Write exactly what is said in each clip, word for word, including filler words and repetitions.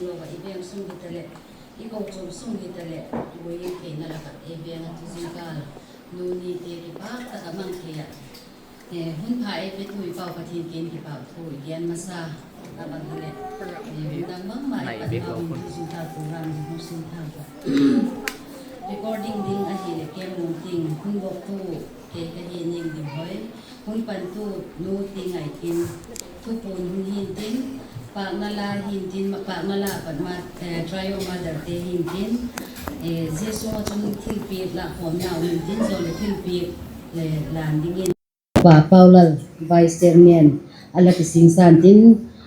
lo ah i veng sung hitaleh, i kochuam sung hitaleh, buai in theina lak ah ei veng ah tu zingkal nunite kipâk tak ah mang thei ah, hun pha ei petu i Pau Pathian kiang in kipâk thu i gen masa. A bang hileh, hun dang bangma ei pan pau in tu zingkal program ding hun sim thang ka recording ding ahileh kem lungting hun bawktu kei ka hi ning ding hoi. Hun pantu nu Ti Ngai Tin, thupuan hun hintin, pâkna la hintin, pâkna la pat ma, trio motherte hintin, zia sung ah chun thilpiak lâk khawmnau hintin, zaw leh thilpiak lân dingin Pa Paulal, Vice Chairman, a la kisingsa intin,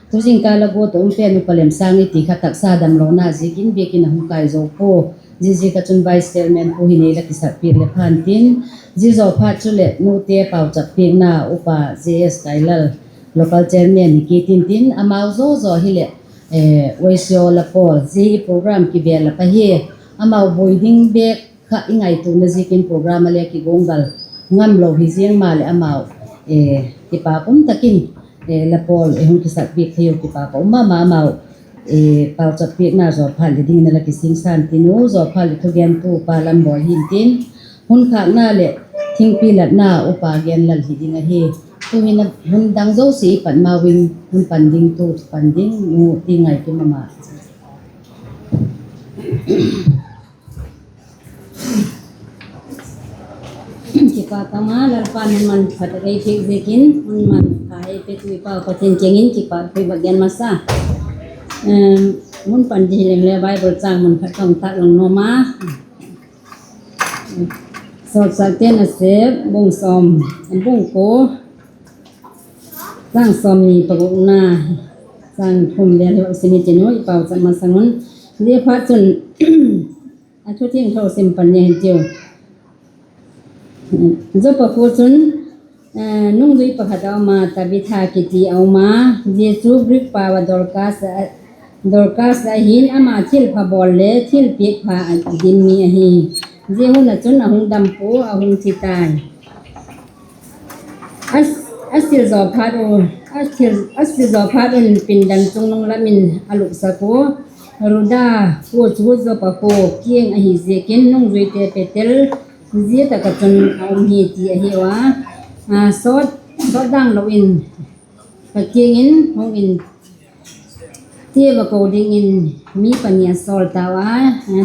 tu zingkal a guat a um pen Upa Lemsâng i ti kha taksa damlona ziakin biakin a hung kai zo pua. Ziaziak ah chun Vice Chairman pu hin ei la kisakpiak leh pha intin, zia zaw phat chuleh nute pauchap piakna Upa J S Kailal, Local Chairman hi kit intin, amau zaw zaw hileh, Waisio la pawl, zia hi program kivêl a pa hi, amau buai ding bêk kha i ngaituana ziakin program a le kiguanggal ngamlo hi ziang maleh amau kipâk um tak in la pawl ei hung kisakpiak thei uh kipâk a um ma ma. Amau pauchap piakna zaw phat leh dingin a la kisingsa intin u, zaw phat leh thugentu Pa Lambawi hintin, hun khâkna leh thingpi latna Upa Genlal hi ding ahi. Tu'hin hun dang zosia i pat mau in hun pan ding, tu pan ding nu Ti Ngai Tin ama. Kipâk a um a, Lalpa'n hun man pha tak ei piak ziakin, hun man pha ei petu i Pau Pathian kiang in kipâk thu i va gen masa. Hun pan ding hileng le Bible châng mun khat ka hung tâk lang nuam a. Sawlchâkte Nasep bung sawm, bung kua, châng sawmni pagukna, châng thum le hi vak sim i tin u, i pauchap masang un. Ziaphatchun, a thu thiangtho sim pan ni hitiu. Joppa khua chun nungzui pakhat a um a, Tabitha kiti a um a, zia chu Greek pau ah Dorcas ahi'n, ama thilpha bawl le thilpiak pha a dim mi ahi. Zia hun ah chun a hung dam pua, a hung thi tai. A sil zaw phat un, a sil zaw phat un pindan chungnung lam in a luksak ua, Ruda khua chu Joppa khua kiang ahi ziakin nungzuite Petel zia tak ah chun a um hi ti ahiu a. Sawt dang lo in ka kiang in hung in, ti va ko dingin mi pani a sawl tau a.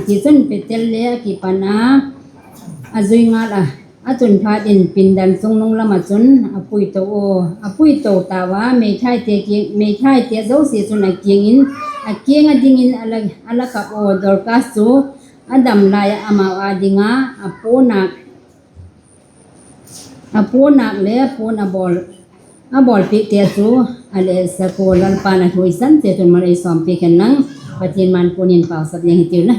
Tichun Petel le a kipan a, a zui ngal a, a chun phat in pindan chungnung lam ah chun a pui to tau a, meithaite zosia chun a kiang in, a kiang a dingin a la kap ua, Dorcas chu a dam lai ah amau â ding a a puannâk le puan a bawlpiakte chu a le sak ua. Lalpa'n a thu i san chiat un mal ei sawmpiak hen lang, Pathian mapua'n in pausak ding hitiu la.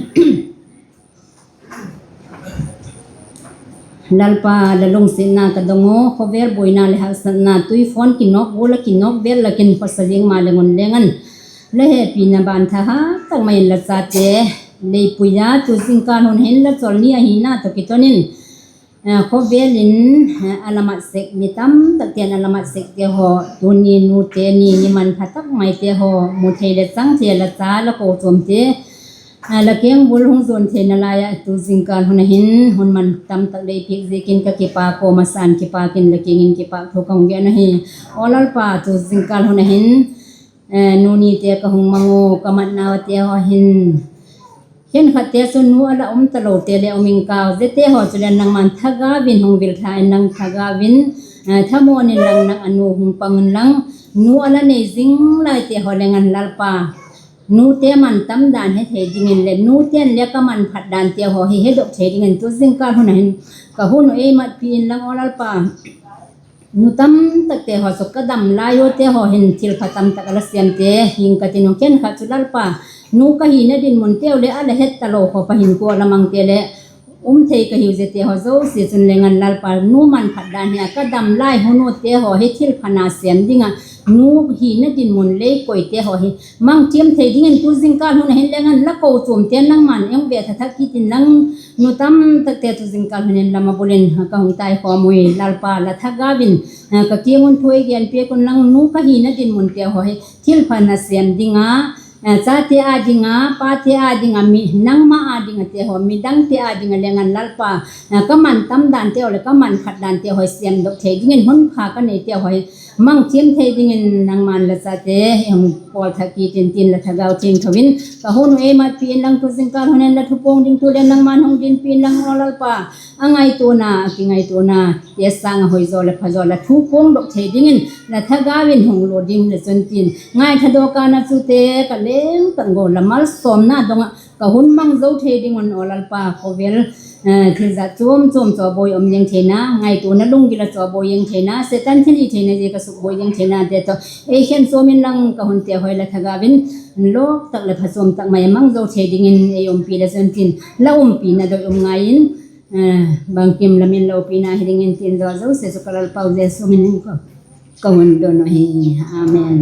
Lalpa, la lungsiatna ka dong u, khawvel buaina leh haksatna tuifawn kinawk gual ah kinawk vêl lak in khawsa ziang maleng un leng an, la hepina ban tha hâk tak mai in la chate lei pui a, tu zingkal hun hin la chawlni ahina tawh kiton in khawvel in a la mat sek, mi tamtakte'n a la mat sekte haw, tuni nute ni ni manpha tak maite haw mu thei leh chang thei a la cha la kochuamte la kengbul hung zuan theina lai ah tu zingkal hun ah hin hun man tamtak lei piak ziakin ka kipâk ua, masa'n kipâk in la kiang in kipâk thu ka hung gen ahi. Aw Lalpa, tu zingkal hun ah hin nunite ka hung mang ua, ka matnau ate haw hin khenkhatte chu nu a la um talote le um ing kau, ziate haw chu le nangma'n thagau in hung vil tha in, nang thagau in thamuan inlang nang a nu hung pang inlang, nu a la nei zing laite haw leng an Lalpa, nute man tam dan he thei dingin leh nute'n le ka man phat dante haw hi hedok thei dingin tu zingkal hun ah hin ka hun uh ei matpi inlang aw Lalpa, nu tamtakte haw chu ka dam lai ute haw hin thilpha tamtak a la siamte hing ka tin u, khenkhat chu Lalpa, nu ka hina dinmunteu leh a la het talo khawp a hin kua la mangte leh um thei ka hiu, ziate haw zosia chun leng an Lalpa, nu man phat dan hi a ka dam lai hun ute haw hi thilphana sêm ding ah, nu hina dinmun lei koite haw hi mang thiam thei dingin tu zingkal hun ah hin leng an la kochuamte nangma'n ei ve tha thak kit inlang, nu tamtakte tu zingkal hun in lam a bul in ka hung taikhawm ui. Lalpa, la thagau in ka kiang un thu ei genpiak unlang, nu ka hina dinmunte haw hi thilphana sêm ding a chate â ding a, pate â ding a, mi nangma â ding a te haw, midangte â ding a leng an Lalpa, ka man tam dante haw leh ka man khat dante haw sêmdok thei dingin hun pha ka neite haw mang thiam thei dingin nangma'n la chate hung pawl thak kit intin, la Thagau Thiangtho in ka hun uh ei matpi inlang, tu zingkâl hun en la thupuang ding tu le nangma'n hung dinpi inlang aw Lalpa, a ngaituana, a kingaituanate sâng ah hoi zaw leh pha zaw la thupuangdok thei dingin la Thagau in hung lut ding la chun tin, ngaithadawk a na chute ka leng tak gual la malsawmna dong ah ka hun mang zo thei ding un aw Lalpa, khawvel thil zat chuam chuam chawboi um ziang theina, ngaituana lunggil ah chawboi ziang theina, Setan thilhitheina ziak a sukbuai ziang theinate tawh ei khen chuam inlang, ka hunte haw hi la Thagau in lawk tak leh pha chuam tak mai a mang zo thei dingin ei umpi la chun tin, la umpina doi um ngai in, bangkim lam in lopina hi dingin tin, zaw zosia chu ka Lalpau Jesu min in ka hun don uh hi. Amen.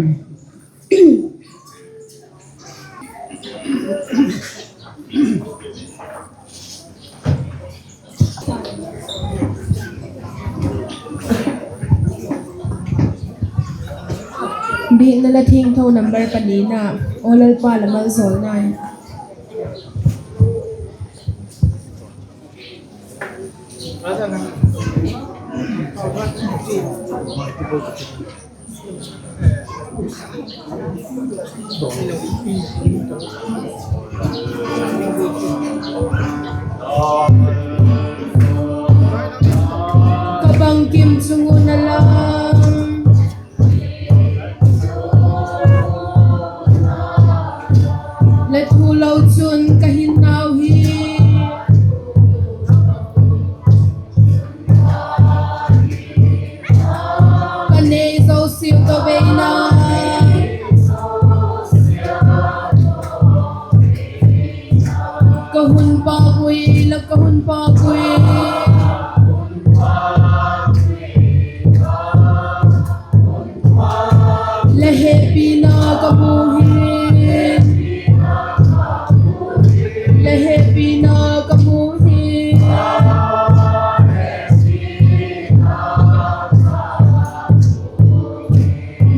Biakna La Thiangtho number panina, Aw Lalpa La Malzawlna. Ka bangkim chung un a lam, la thu lo chun ka hinnau hi ka nei zosiau tawh beina, ka hun pâk ui, la ka hun pâk ui. La hepina ka mu hi, la hepina ka mu hi.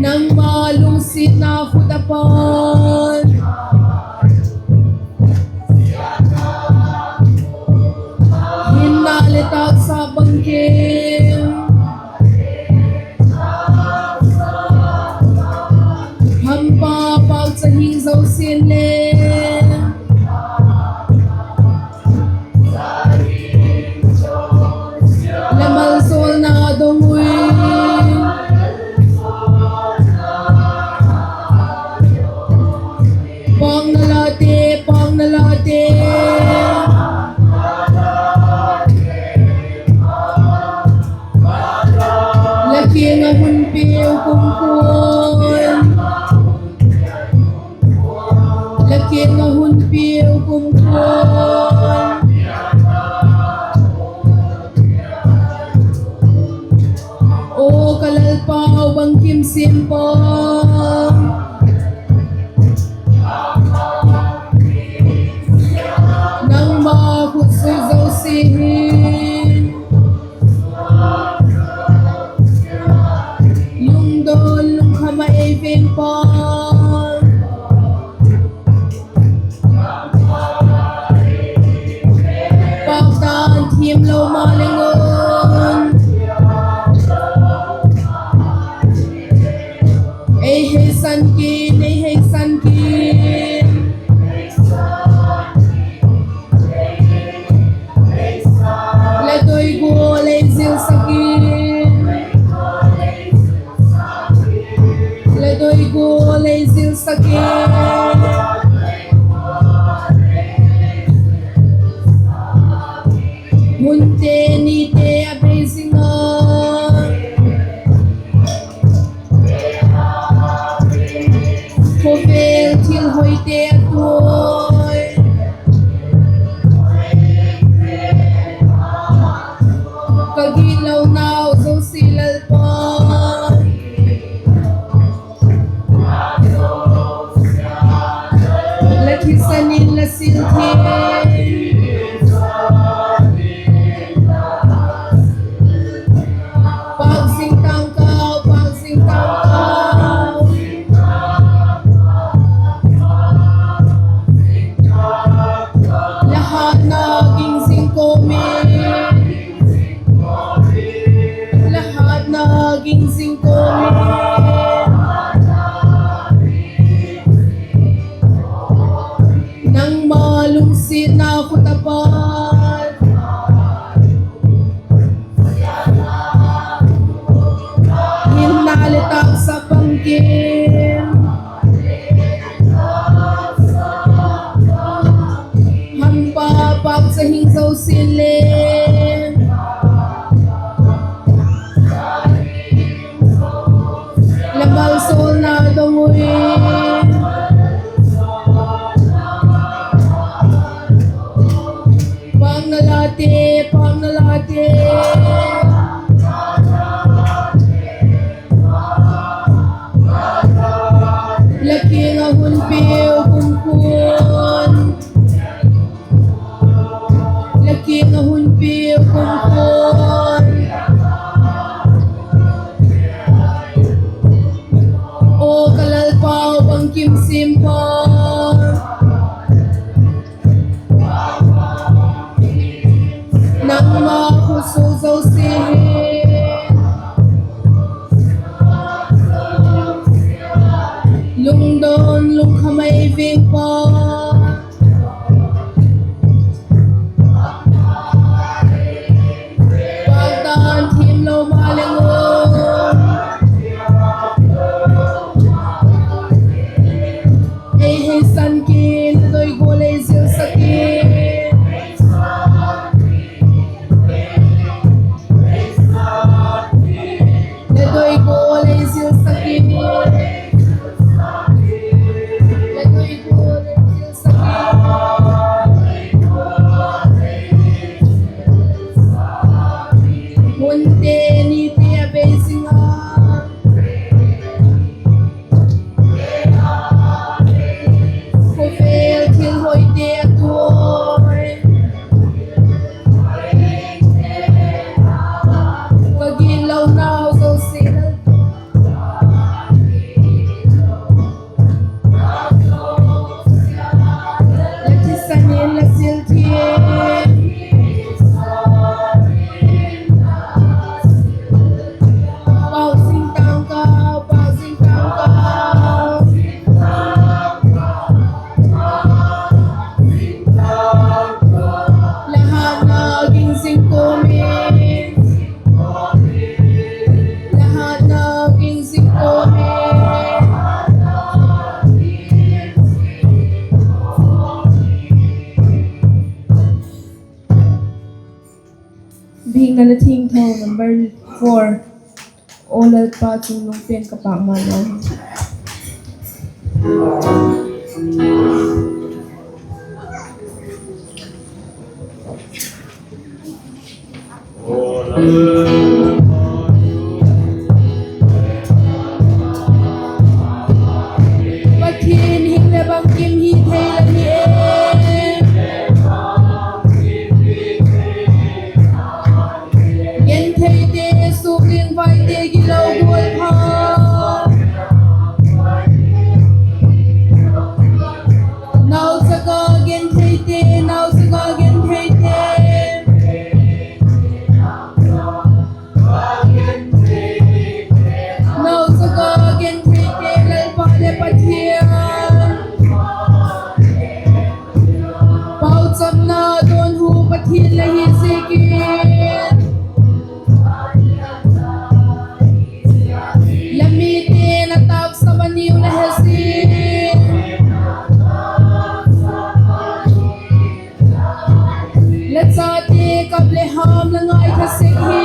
Nangma lungsiatna khut a pan, hinna leh tâksa bangkim, hampa paucha hing zosia'n le la malzawlna dong ui. Pâkna late, pâkna late, la kiang ah hun piau kumkhuan, la kiang ah hun piau kumkhuan. Aw ka Lalpau bangkim siampa, nangma khut sui zosia hin lungdawn lungkham ah ei veng pa, pâkdan thiamlo maleng un, ei heisan kin, ei heisan kin, la doi gual ei zilsak in, la doi gual ei zilsak in. Hunte nite a bei zing a, khawvel thil hoite a tuai, ka gitlonau zosia Lalpa, la thisan in la sil thei, pâk zing tang kau, pâk zing tang kau. na khut a pat, hinna leh tâksa bangkim, Hampa pâkcha hing zosia'n le, la malsawmna dong ui. Pâkna late, pâkna late, la kiang ah hun piu kumkhuan, la kiang ah hun piu kumkhuan. Aw ka Lalpau bangkim siampa, nangma khut suak zosia hi lungdawn lungkham ei vingpa, pâk dan thiamlo maleng u, ei heisan kin, la doi gual ei zilsak in, la doi gual ei zilsak in, la doi gual ei zilsak in. Munte nite a bei zing a, khawvel thil hoite a tuai, ka gitlonau zosia la thisan in la sil thiam. Pau zing tang ka, pau zing tang ka, la hatna ging zing kawm in, la hatna ging zing kawm in. Bikna la thiangtho number four. Aw Lalpa chungnung pen ka pâk ma lo. Pathian hing leh bangkim hi thei la hi e. Gentheite, sukling vaite, gilo gual pha, nauchak a gentheite, nauchak a gentheite, nauchak a gentheite, Lalpa leh Pathian, pauchapna dawnhu Pathian la hi ziakin, la mite'n a tâksam a niu la he ziakin, la chate kap leh ham la ngaitha sek hi.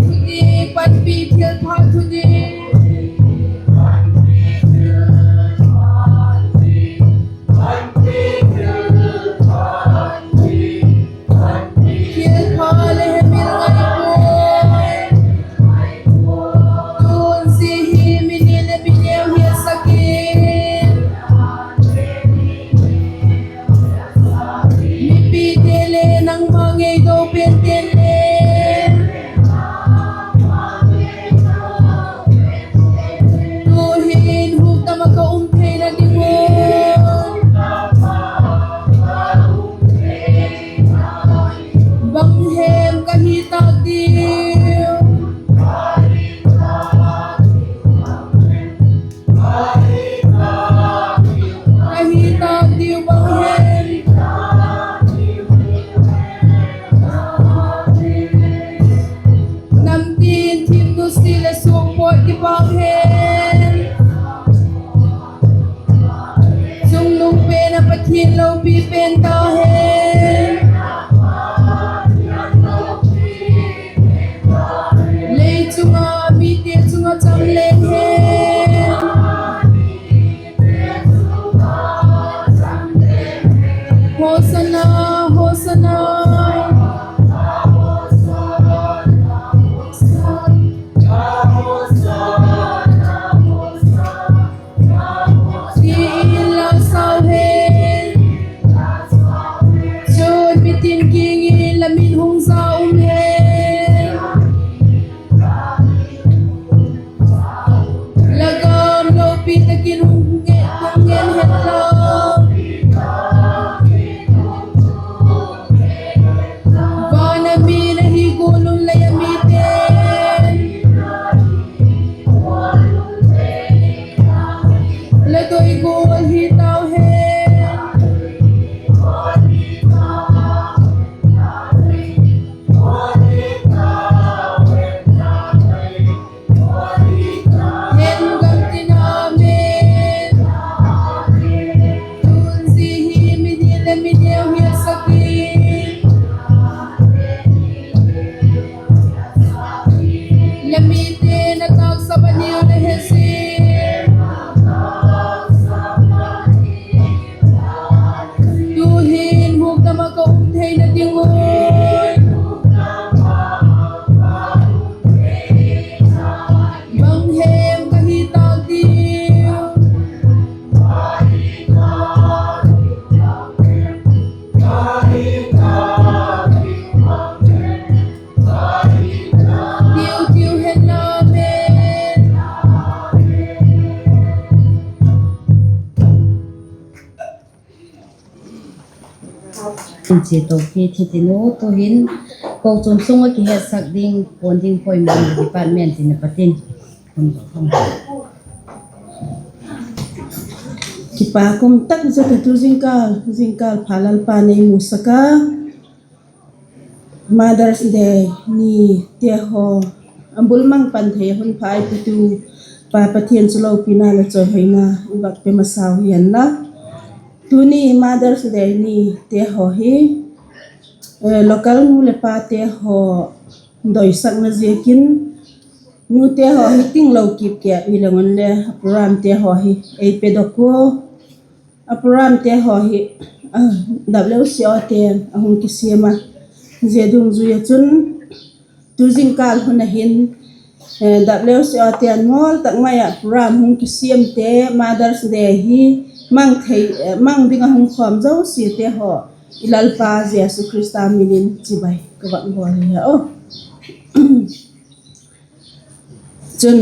Thudik, panpi, thilpha thudik, thilpha leh hemil ngai puai. Tun zia hi mi ni leh mi neu hiatsak in, mipite le pen ta hen. Lei chung ah mite chung ah cham leng hen. Hosanna, Hosanna. Ti in la sau hen. Chun mitin kiang in la min hung za um hen. La gam lopi tak in hung ngen, hung ngen hen la. Van a mi na hi gual un lei a mite. La doi gual hi tau hen. Hen gam tin amen. Tun zia hi mi ni le mi neu hiatsak in. La mite na tâksap a neu le he si. Tu'hin hukdam ah ka um theina ding un. Bang hem ka hi tâk diu. Tiu tiu hen la amen. Chia to pi thi tin u, tu'hin kochuam sung ah kihetsak ding, puan ding poimaw department tin a pat in. Kipak um tak zet a tu zingkal, zingkal pha Lalpa'n ei musak a, Mother's Day nite haw a bul mang pan thei a hun pha ei petu Pa Pathian chu lopina leh chawihoina i vak pe masau hi hen la. Tuni Mother's Day nite haw hi, eh, local nu leh pate haw doisakna ziakin, nute haw hi tinglo kip kep hi leng un le a programte haw hi ei pedok ua. A programte haw hi, ah, W C O te'n a hung kisiam a. Zia dungzui ah chun tu zingkâl hun a hin, eh, W C O te'n mawl tak mai ah program hung kisiamte, Mother's Day hi mang thei, eh, mang ding ah hung khawm zosiate haw i Lalpa Jesu Khrista min in chibai ka vak bawl hi a aw. Chun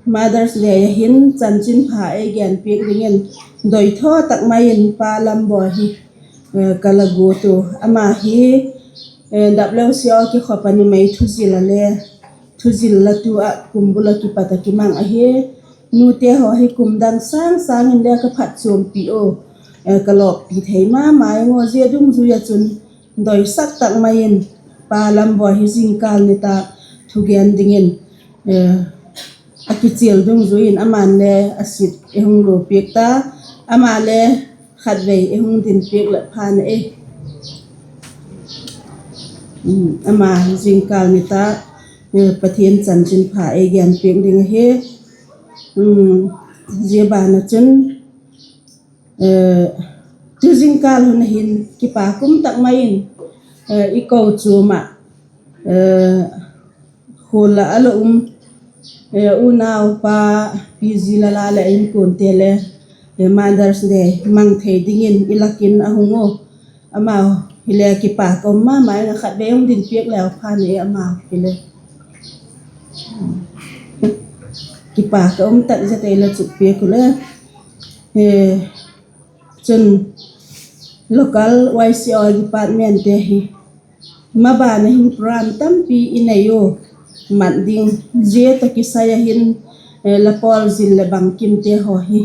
Mother's Day a hin chanchinpha ei genpiak dingin doithaw tak mai in Pa Lambawi hi, eh, ka la guat u. Ama hi, eh, W C O kikhop a numei thuzil a le, thuzil latu ah kum bul ah kipat a kimang ahi. Nute haw hi kum dang sâng sâng in le ka phatchuampi u, eh, ka lawkpi thei ma ma ing u. Zia dungzui ah chun doisak tak mai in Pa Lambawi hi zingkâl nitâk thugen dingin, eh, a kichial dungzui in ama'n le a sit ei hung luapiak ta, ama le khatvei ei hung dinpiak leh phan a e. Um, ama zingkâl nitâk, eh, Pathian chanchinpha ei genpiak ding ahi. Um, zia ban ah chun, eh, tu zingkâl hun a hin kipak um tak mai in, eh, i kochuam ah, eh, khul ah a la um, eh, unaupa Pi Zilala leh a inkuante le, eh, Mother's Day mang thei dingin i lak in a hung u. Amau hile kipak um ma ma ing a, khatvei hung dinpiak leu phan e amau hile. Kipak a um tak zet ei la chukpiak u le. Eh, chun local Y C O departmentte hi maban a hin program tampi i nei u, mat ding, zia tawh kisai a hin, eh, la pawl zil leh bangkimte haw hi,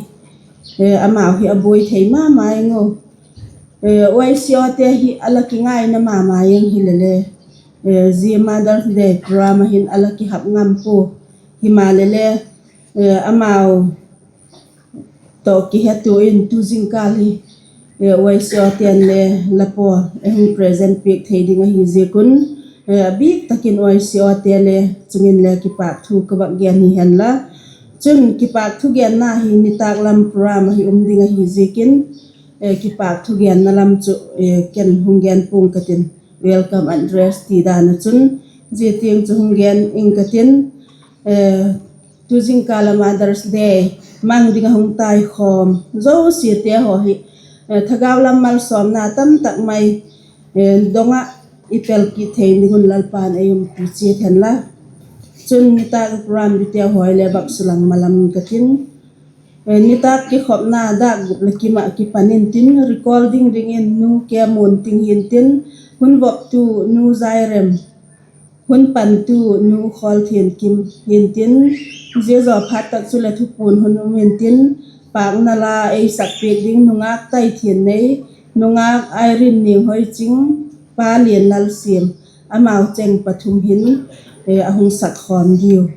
eh, amau hi a buai thei ma ma ing u. Eh, Y C Ote hi a la kingaina ma ma ing hile le, eh, zia Mother's Day program a hin a la kihap ngam pua. Himaleh le, eh, amau tawh kihetua in tu zingkâl hi, YCOte'n le la pawl ei hung present piak thei ding ahi ziak un, a bîk tak in YCOte le chung in le kipâk thu ka vak gen hi hen la. Chun kipâk thugenna hi nitâk lam program ahi um ding ahi ziakin, kipâk thugenna lam chu ken hung gen pua'ng ka tin, welcome address ti dan ah chun zia tiang chu hung gen ing ka tin. Tu zingkal a Mother's Day mang ding a hung tai khawm zosiate haw hi, thagau lam malsawmna tamtak mai dong ah i pel kit thei ding un Lalpa'n ei umpi chiat hen la. Chun nitâk program diteu haw le vak sulang malam ka tin. Nitâk kikhopna dâk gup leh kim ah kipan intin, recall ding dingin Nu Kemun Ting hi'ntin, hun voptu Nu Zairem, hun pantu Nu Khawlthiankim hi'ntin, zia zaw phat tak chuleh thupuan hun um intin, pâkna la ei sak piak ding nungâk Tai Thiannei, nungâk Irene Nianghoiching, pa Lianlalsiam, amau cheng pathum hin a hung sak khawm diu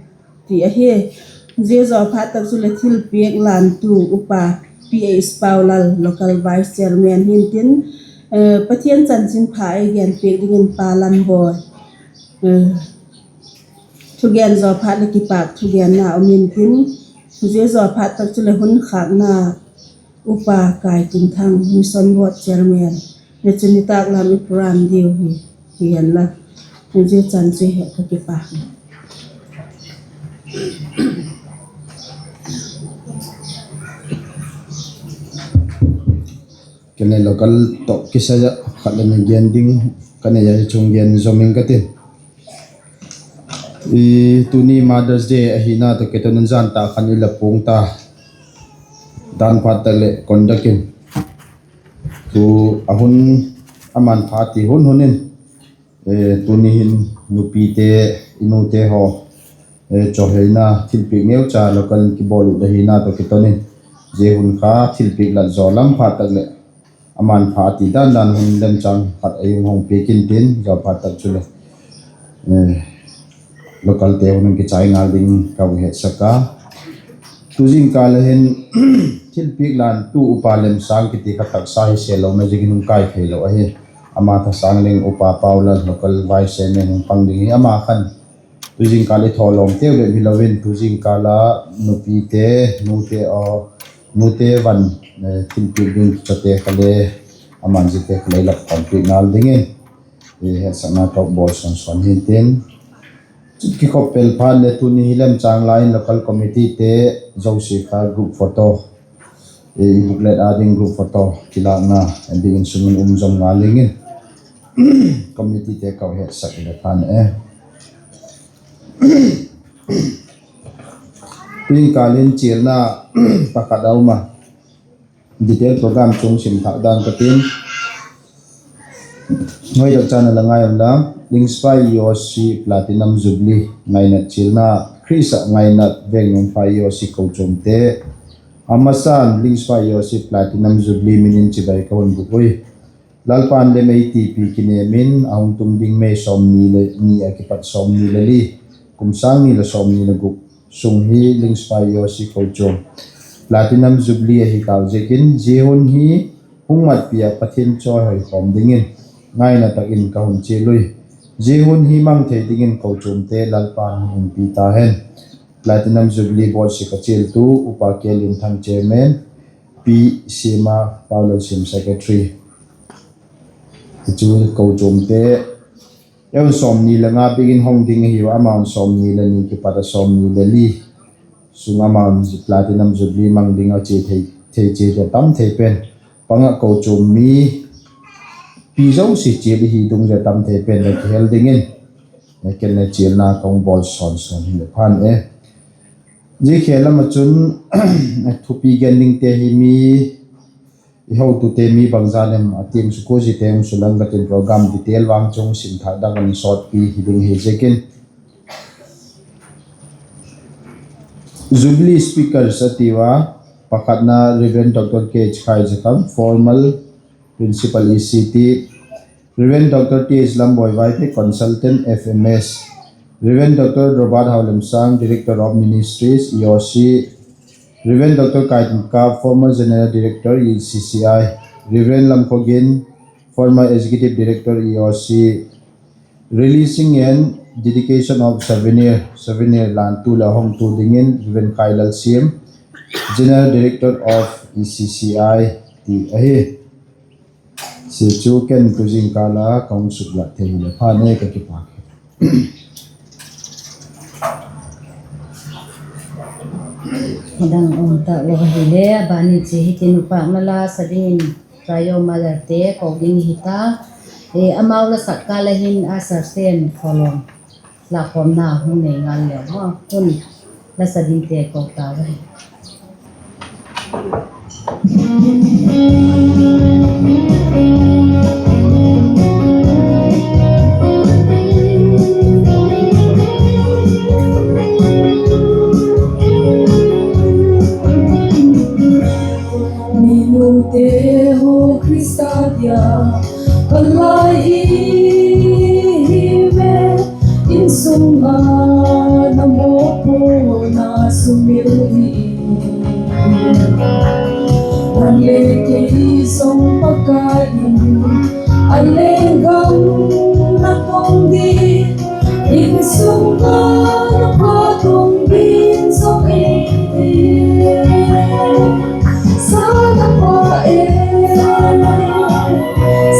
ti ahi. Zia zaw phat tak chuleh thilpiak lantu Upa P H Paulal, local vice chairman hi'ntin, Pathian chanchinpha ei gen piak dingin Pa Lambawi, thugen zaw phat leh kipâk thugenna um intin, zia zaw phat tak chuleh hun khâkna Upa Kaitinthang, Mission Board chairman, le chun nitâk lam i program diu hi, hi hen la. Zia chan chu he ka kipâk. Kene local tawh kisai ah khat le ni gen ding ka nei a, hi chung gen zom ing ka tin. Tuni Mother's Day ahina tawh kiton in zan tak khan i la pua'ng ta, dan phat tak leh conduct in tu a hun, a man pha ti hun hun in, tuni hin nupite, i nute haw chawheina thilpiak neucha local in kibawl ut ahina tawh kiton in, zia hun kha thilpiak lat zaw lam phat tak leh a man pha ti dan dan hun lemchang khat ei hung hong piak intin, zaw phat tak chuleh localte hun hung kichai ngal ding ka hung hetsak a. Tu zingkal a hin thilpiak lantu Upa Lemsâng kiti kha taksa hi sel lo ma zing in hung kai theilo ahi. Ama thasâng leng Upa Paulal, local vice chairman hung pang ding hi, ama khan tu zingkal i thaw lawmteu bep hilo in tu zingkal a nupite, nute aw, nute van thilpiak ding chate kha le, aman ziate kha le i lak khawm piak ngal dingin hetsakna ka bawl sawn sawn hi'ntin. Kikhop pel phat leh tuni hi lemchâng lai in local committeete zosia kha group photo, i booklet a ding group photo kilâkna dingin sung in um zom ngal dingin committeete ka hetsak le phan e. Tu'hin kâl in chialna pakhat a um a, detail program chung sim thâk dan ka tin. Hoi tak chan a la ngai unla, Lingspha EOC Platinum Jubilee ngainat chialna, Khrist ah ngainat Vengnuamphai EOC kochuamte, a masa'n Lingspha EOC Platinum Jubilee min in chibai ka hun bûk ui. Lalpa'n lem ei tipi kinêm in a hung tung ding May sawmni le ni a kipat sawmni le li, kum sâng ni leh sawmni le guk sung hi Lingspha EOC kochuam Platinum Jubilee ahi tau ziakin zia hun hi hung matpi ah Pathian chawihoikhawm dingin ngaina tak in ka hun chial ui. Zia hun hi mang thei dingin kochuamte Lalpa'n hun umpi ta hen. Platinum Jubilee board sik a chialtu Upa K. Limthang chairman, Pi Siama Paulalsiam secretary, chu kochuamte, eun sawmni le nga bik in hong ding ahiu a, ama'n sawmni le ni kipat a sawmni le li sung ama'n Platinum Jubilee mang ding a chia thei, thei chia a tam thei pen, pang ah kochuam mi pi zosia chial i hi dungzui a tam thei pen le kihel dingin ken le chialna ka hung bawl sawn sawn hi le phan e. Zia khel lam ah chun thupi gen dingte hi mi, i hotute mi bangzan em a tiang sukua ziate hung sulang ka tin, program detail vang chung sim thâk dang in sawtpi hi ding hi ziakin. Jubilee speakers a tiu a, pakhatna Reverend Doctor K H Khaizakham, former Principal E C T, Reverend Doctor T H Lambawi Vaiphei, Consultant F M S, Reverend Doctor Robert Haulemsang, Director of Ministries, E O C, Reverend Doctor Kaitin Kap, former General Director, E C C I, Reverend Lamkhogin, former Executive Director, E O C, releasing and dedication of souvenir, souvenir lântu leh hongtu dingin Reverend Khai Lalsiam, General Director of E C C I ti ahi. Zia chu ken tu zingkâl a ka hung suklat thei hileh pha ne, ka kipâk hi. Dang um talo ahile, a ban in zia hi tin u pâkna la sa dingin Trio Mother te ko ding hi ta. Amau la sak kâl a hin a Sarsen Kholom la khawmna hung nei ngal leu maw. Hun la sa dingte ko tau ahi. Minute haw Khrista dia palai i hi ve, insung a na mawpuakna sumil hi. Nang le kei sung Pakai in a lenggam na tong ding, insung a na pa tong ding zo ei. Sa na pa e,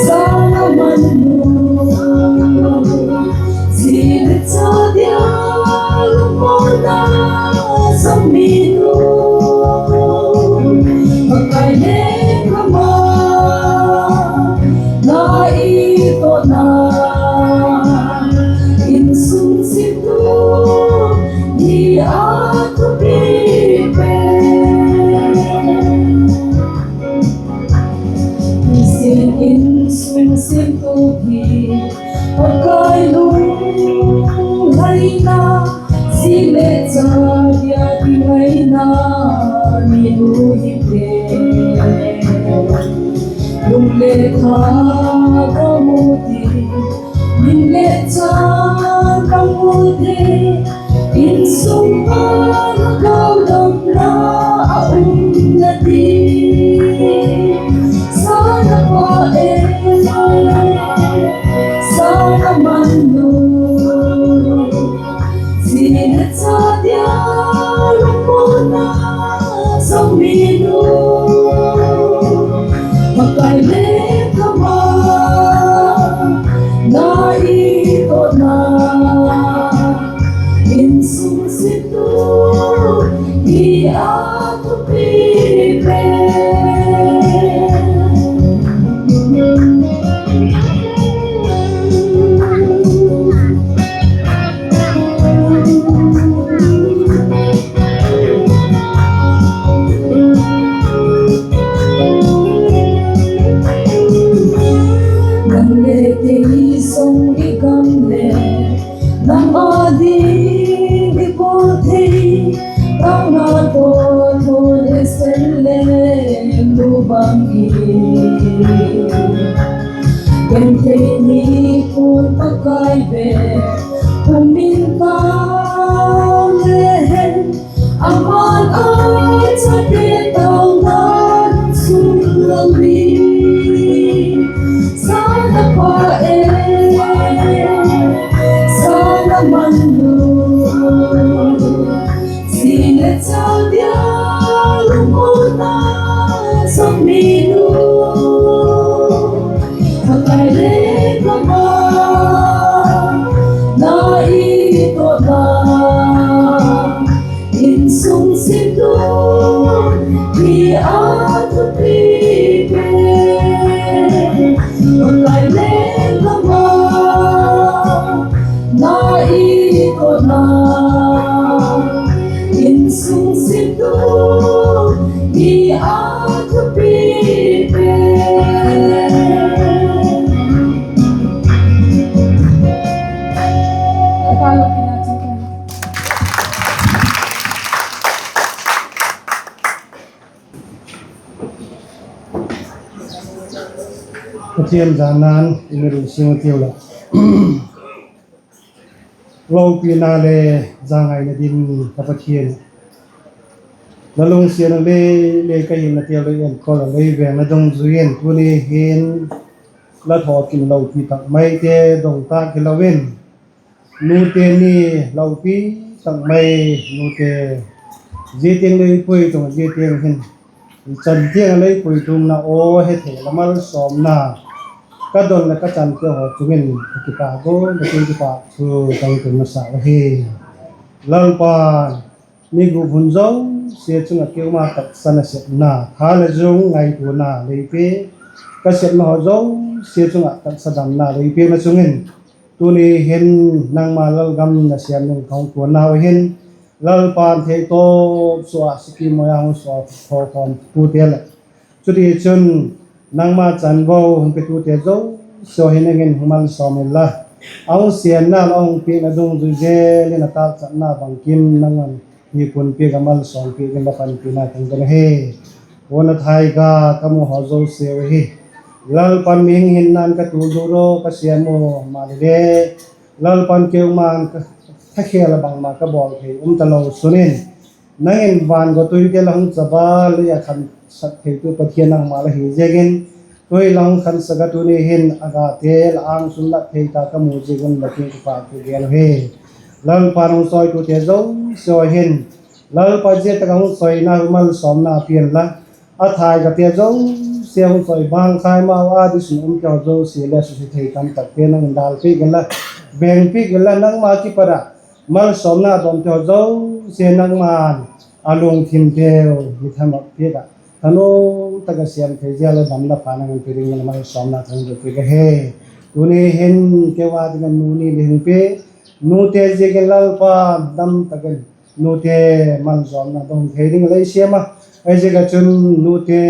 sa na man nu, zi le cha dia lungmawna sa mi nu, Pakai le ka ma na i tawna, insung simtu hi a thupi pen. Nisin insung simtu hi Pakai lunglaina, zi le cha dia kingaina mi nu hi pen. Lung le tha ka mu ti, min le cha ka mu ti, insung a na galdamna a um na ti. Sa na pa e, sa na man nu, zi le cha dia lungmawna sa mi nu, Pakai le ka ma na i tawna, insung simtu hi a thupi pen. Nang le kei sung i gam le, nang â ding i bawl thei, tangna tawh thawn e sen le nu bang i. Genthei ni kun Pakai be, um in ka le hen, a man a chate tawna sung lo mi. Sa na pa e, sa na man nu, zi le cha dia lungmawna sa mi nu, Pakai le ka ma na i tawna, insung simtu hi a thupi pen. Pakai le ka ma na i tawna, insung simtu hi a thupi pen. Pathian zanna'n i mi lungsiat tiu la. Lopina le zangaina ding ka Pathian, La lungsiatna le, le ka hinna te lei enkol a lei vengna dungzui in tuni hin la thawkit lopi tak maite dong tâk hilo in, nute ni lopi tak mai, nute, zia tiang lei pui tung, zia tiang hin, chan tiang a lei pui tungna aw hethei la malsawmna ka don leh ka chante haw chung in ka kipâk a, ka kipâk thu ka hung tun masa ahi. Lalpa, ni gup hun zosia chung ah keima taksa nasepna, tha leh zung ngaituana lei pe, ka sepna haw zosia chung ah taksa damna lei pe na chung in, tuni hin nangma lalgam nasêm ding ka hung kuanau hin, Lalpa'n thei tawp sua ah sikim mai a hung sua tho khawm pute leh, chutichun nangma chanvo hung petute zosia hi nang in hung malsawm inla, a hung sêmna leh a hung piakna dungzui zel in a tâkchatna bangkim nangma'n hi pun piak a malsawm piak in la panpina ka hung don ahi. Kuana thai ga ka mu haw zosia uh hi Lalpa'n mihing hinna'n ka tu lut a ka sêm u maleh le, Lalpa'n keuma'n ka, thakhel a bangma ka bawl thei um talo sun in, nang in van gawtuite la hung chabal lei a khansak theitu Pathian nangma la hi ziakin, tu'hin la hung khansak a tuni hin a gate la âng sung lat thei ta ka mu ziak un la kiang kipâk thu gen uhi. Lalpa'n hung sawitute zosia hin, Lalpa zia tak a hung sawina uh malsawmna pia inla, a thai gate zosia hung sawi bang khai mau a ding sun umte haw zosia le susia thei tamtakte nang in dal piak inla, veng piak inla, nangma kipat ah malsawmna dawmte haw zosia nangma'n a lungthimteu hi thanuam piak ah, thanuam tak a sêm thei ziak leh damna pha nang in pe dingin malsawmna ka hung don piak ahi. Tuni hin keu a ding a nu ni lei hung pe, nute ziakin Lalpa, dam tak in nute malsawmna dong thei ding lei siam a, ahiziak ah chun nute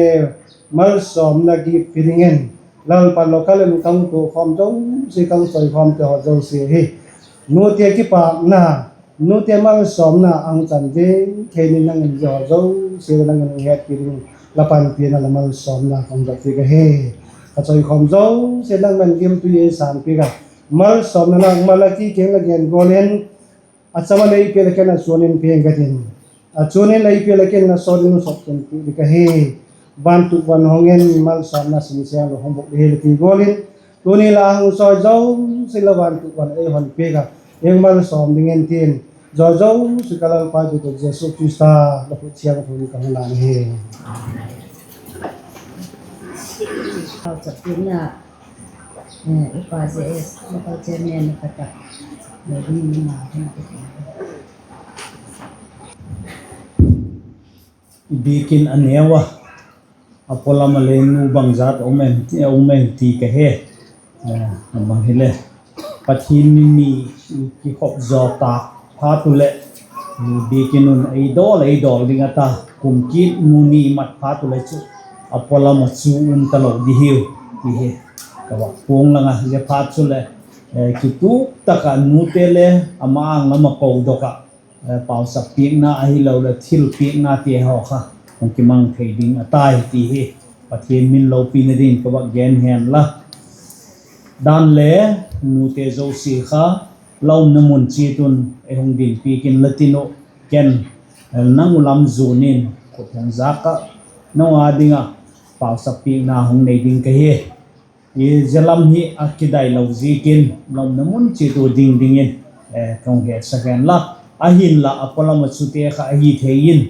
malsawmna gift pe dingin Lalpa, local in ka hung tuak khawm zosia, ka hung sawi khawmte haw zosia hi nute kipâkna, nute malsawmna a hung chan zing thei dingin nang in zia haw zosia nang in hung hetpi dingin la panpina la malsawmna ka hung don piak ahi. Ka chawikhawm zosia nangma'n gimtui ei sâng piak a, malsawmna nangma la kiang la gen gual in, a cham a lei pia leh ken a chuan in piang ka tin, a chuan in lei pia leh ken a sawt in sawt ken pi ding ka hi. Vantuk van hong in malsawmna sinseng lo hong bûk ding hi la ti gual in, tuni la hung sawi zosia la vantuk van ei hon piak a, ei malsawm dingin tin, zia zosia ka Lalpa Jesu Khrista la khut thiangtho in ka hung lan ahi. Pauchapna, eh, upa J S, local chairman ka ta. I biakin a neu a, a pawlam a le nu bangzat um em, um em ti ka he. Eh, a bang hile, Pathian mi ni kikhop zaw ta phat u leh, biakin un ei dawl, ei dawl ding a ta, kum kit nu ni mat phat u leh chu, a pawlam a chu um talo di hiu, ti hi ka va puang lang a, zia phat chuleh, eh, kituk tak ah nute le ama âng lam a podok ah, eh, pauchap piakna ahiloleh thilpiaknate haw kha hung kimang thei ding a tai ti hi Pathian min lopina dingin ka va gen hen la. Dan le, nute zosia kha la umna mun chiat un ei hung dinpiak inla tin uh, ken, eh, nang uh lam zuan in khut hung zak ah, nang â ding ah pauchap piakna hung nei ding ka hi. Zia lam hi a kidai lo ziakin la umna mun chiat ua ding dingin, eh, ka hung hetsak hen la. Ahinla a pawlam a chute kha ahi thei in,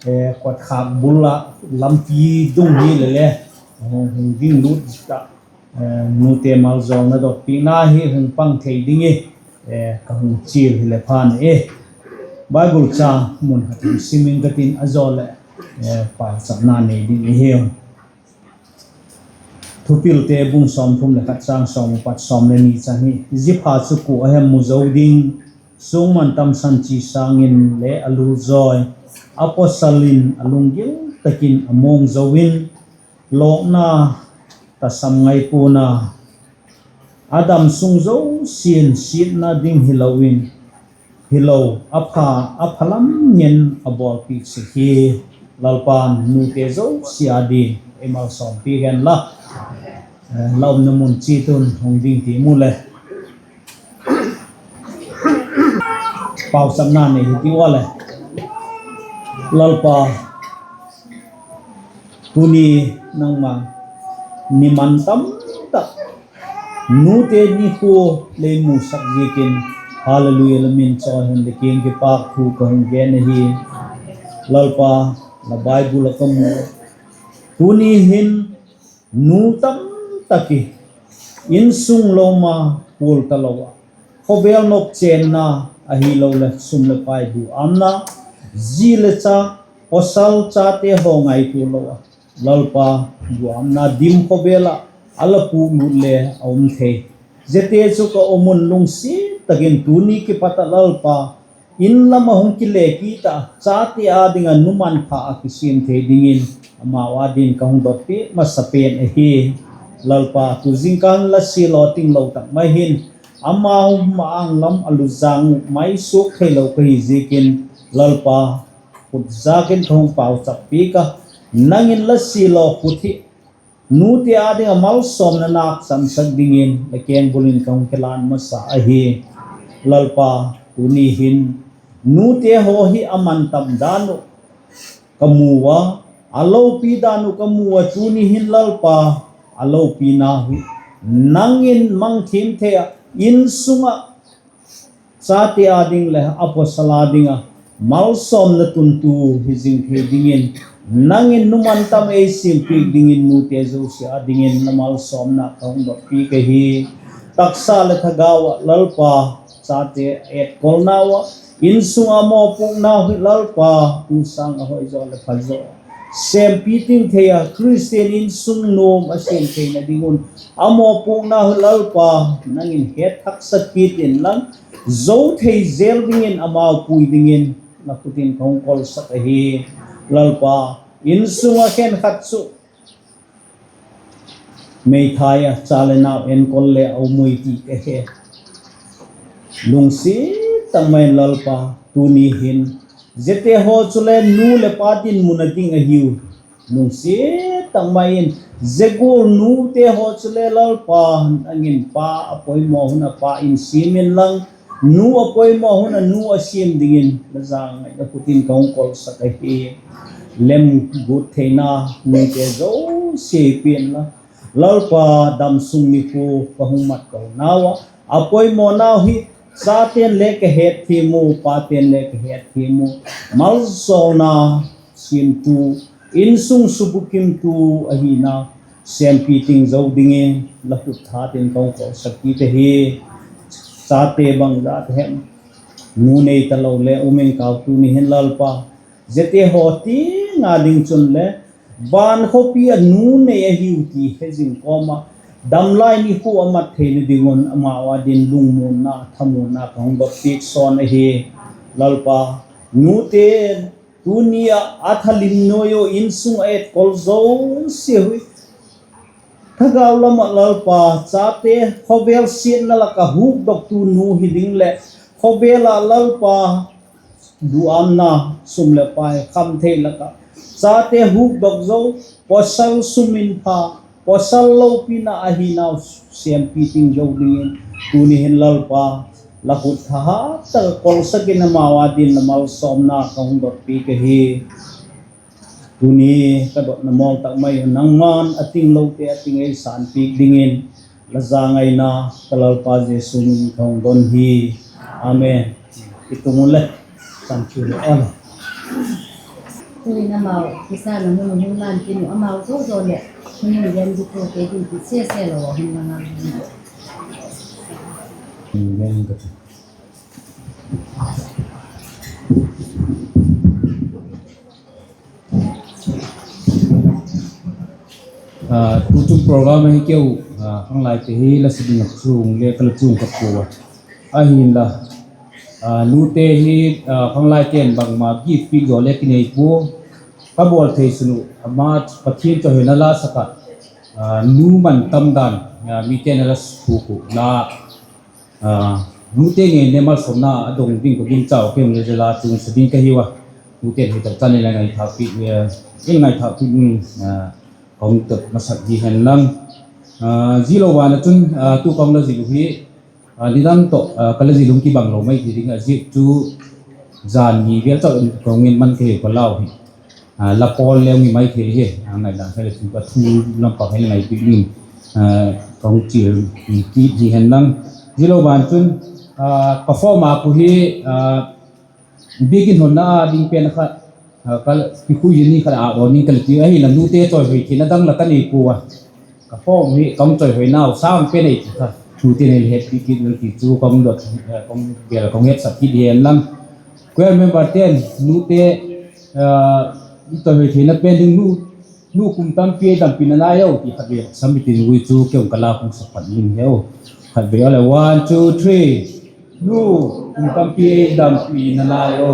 eh, kotkhâk bul ah lampi dung hi le le, hung, hung ding lut tak, eh, nute malzawlna dotpiakna hi hung pang thei ding i, eh, ka hung chial hile phan e. Bible chang mun khat hung sim ing ka tin, a zaw leh, eh, pauchapna nei ding i hiu. Thupilte bung sawmthum leh khat chang sawm a pat sawm le ni chan hi, zia pha chu kua a hem mu zo ding, suangman tamsan chi sâng in le a lul zawi, a pawsal in a lunggil tak in a muang zo in, lawkna tasam ngaipuana, a dam sung zosia'n siatna ding hilo in, hilo, a pha, a pha lam ngen a bawlpiak sek hi. Lalpa'n nute zosia ding ei malsawmpiak hen la. Eh, la umna mun chiat un hung ding ti mu le. Pauchapna nei hi ti ua le. Lalpa, Tuni nangma ni man tam tak, nute nikhua lei musak ziakin, Hallelujah, la min chawi hen, la kiang kipak thu ka hung gen ahi. Lalpa, la Bible ah ka mu, tuni hin nu tam tak i insung lawm a pual talo a, khawvel nop chênna ahiloleh sum leh pai duâmna, zi leh cha, pawsal chate haw ngaitua lo a, Lalpa, duâmna dim khawvel ah a la puklut le a um thei. Ziate chu ka um un, lungsiat tak in tuni kipat ah Lalpa, in lam ah hung kile kit ah chate â ding ah nu manpha a kisiam thei dingin amau â dingin ka hung dotpi masa pen ahi. Lalpa, tu zingkal la siallaw tinglo tak mai hin, amau ma-âng lam a lut zang uh mai suak theilo ka hi ziakin, Lalpa, khut zâk in ka hung pauchap piak a, nang in la siallaw khut hi nute â ding ah malsawmna nâk chansak dingin la kengbul in ka hung kilân masa ahi. Lalpa, tuni hin nute haw hi a man tam dan uh ka mu a, a lopi dan uh ka mu a, tuni hin Lalpa, a lopina hi nang in mang thiam thei ah, insung ah chate â ding leh a pawsal â ding ah malsawmna tuntu hi zing thei dingin, nang in nu man tam ei siampiak dingin nute zosia â dingin la malsawmna ka hung dotpi ka hi. Taksa leh thagau ah Lalpa, chate etkolnau ah, insung ah mawpuaknau hi Lalpa, tu sâng a hoizaw leh phazaw sêmpi ting thei a, Khristian insung nuam a siam theina ding un a mawpuaknau hi Lalpa, nang in het thaksak kit inla, zo thei zel dingin amau pui dingin la khut in ka hung kolsak ahi. Lalpa, insung ah khenkhat chu meithai a cha leh nau enkol le a um ui ti ka he. Lungsiat tak mai in Lalpa, tuni hin ziate haw chule nu leh pa dinmun a ding ahiu. Lungsiat tak mai in zia gual nute haw chule Lalpa, nang in pa a poimaw hun a pa in siam inla, nu a poimaw hun a nu a siam dingin la zangai la khut in ka hung kolsak ahi. Lem gut theina nute zosia hi pia inla, Lalpa, damsung nikhua ka hung mat konau ah a poimawnau hi chate'n le ka hetthiam u, pate'n le ka hetthiam u, malsawmna siamtu, insung subukimtu ahina sêmpi ting zo dingin la khut tha tin ka hung kolsak kit ahi. Chate bangzat hem, nu nei talo le um ing ka, tuni hin Lalpa, ziate haw tiang a ding chun le van khawpi ah nu nei ahiu ti he zing kawm ah, damlai nikhua a mat theina ding un amau â dingin lungmuanna, thamuanna ka hung dotpiak sawn ahi. Lalpa, nute tuni ah a thalim nuai u insung a etkol zosia hi thagau lam ah Lalpa, chate khawvel siatna lak ah hukdoktu nu hi ding leh khawvel ah Lalpa, duâmna, sum leh pai kham thei lak ah chate hukdok zo, pawsal sum in pha, pawsal lopina ahinau sêmpi ting zo dingin tuni hin Lalpa, la khut thahat tak a kolsak in amau â dingin la malsawmna ka hung dotpiak ahi. Tuni ka dotna mawl tak mai u, nangma'n a tinglote a ting ei sânpiak dingin la zangaina ka Lalpa Jesu min in ka hung don hi. Amen. I tung u le, chan chu le a. Tuin amau kisa na mun hung lan tin u, amau zo zo leh hun hung gen dingtu te ding ti se se lo hun la ngal. Ah, tuchung program ahi keu, ah, khanglaite hi la sa ding ah chung le ka la chung ka pua. Ahinla, ah, nute hi, ah, khanglaite'n bangma gift piak zaw le kinei pua. Ka bawl thei sun u, ama Pathian chawihoina la sak ah, ah, nu man tam dan, ah, mite'n a la suk u la, ah, nute ngeina malsawmna a dong ding ka gingcha u, kei le la chungsa ding ka hiu a. Nute hi tak chan in la ngaithâkpi, eh, in ngaithâkpi ding, ah, ka hung tot masak hi hen lang. Ah, zia lo van ah chun, ah, tu ka hung la zil u hi, ah, nidang tawh, ah, ka la zil u kibang lo mai ti ding a, zia chu zan ni vel chau in ka hung in man ka hiu ka lau hi. la pawl leu ni mai thei hi, a ngai dan kha le chu ka thu lam pang hi le ngai pi ning, ka hung chial kit hi hen lang. Zia lo ban chun, ka form a pu hi, biakin honna a ding pen kha, ka kikhui zia ni kha a aw ning ka le ti ahi la, nute chawihoi theina dang la ka nei pua a. Ka form hi ka hung chawihoinau sâng pen ei ti kha, nute nei le hetpi kit vel ti chu ka hung dot, ka hung bel ka hung hetsak kit hi hen lang. Choir member ten nute i chawihoi theina pen ding, nu kum tampi ei dampi nalai o ti khatvei sam i tin ui chu kei hung ka la hung sak pat ning heu. Khatvei a le, one, two, three. Nu kum tampi ei dampi nalai o.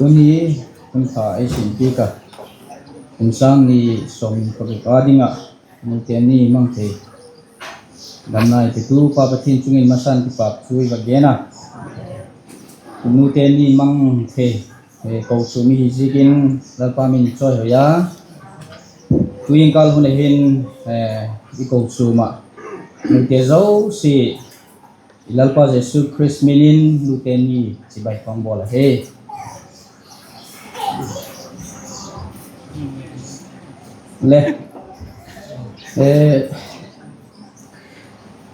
Tuni hun pha ei sim piak a, kum sâng ni sawmni paguk a ding ah nute ni mang thei, damna ei petu Pa Pathian chung in masa'n kipak thu i va gen a. Nute ni mang thei kochuam i hi ziakin Lalpa min i chawihoi a. Tu'hin kâl hun a hin i kochuam ah nute zosia i Lalpa Jesu Khrist min in nute ni chibai ka hung bawl ahi. Le,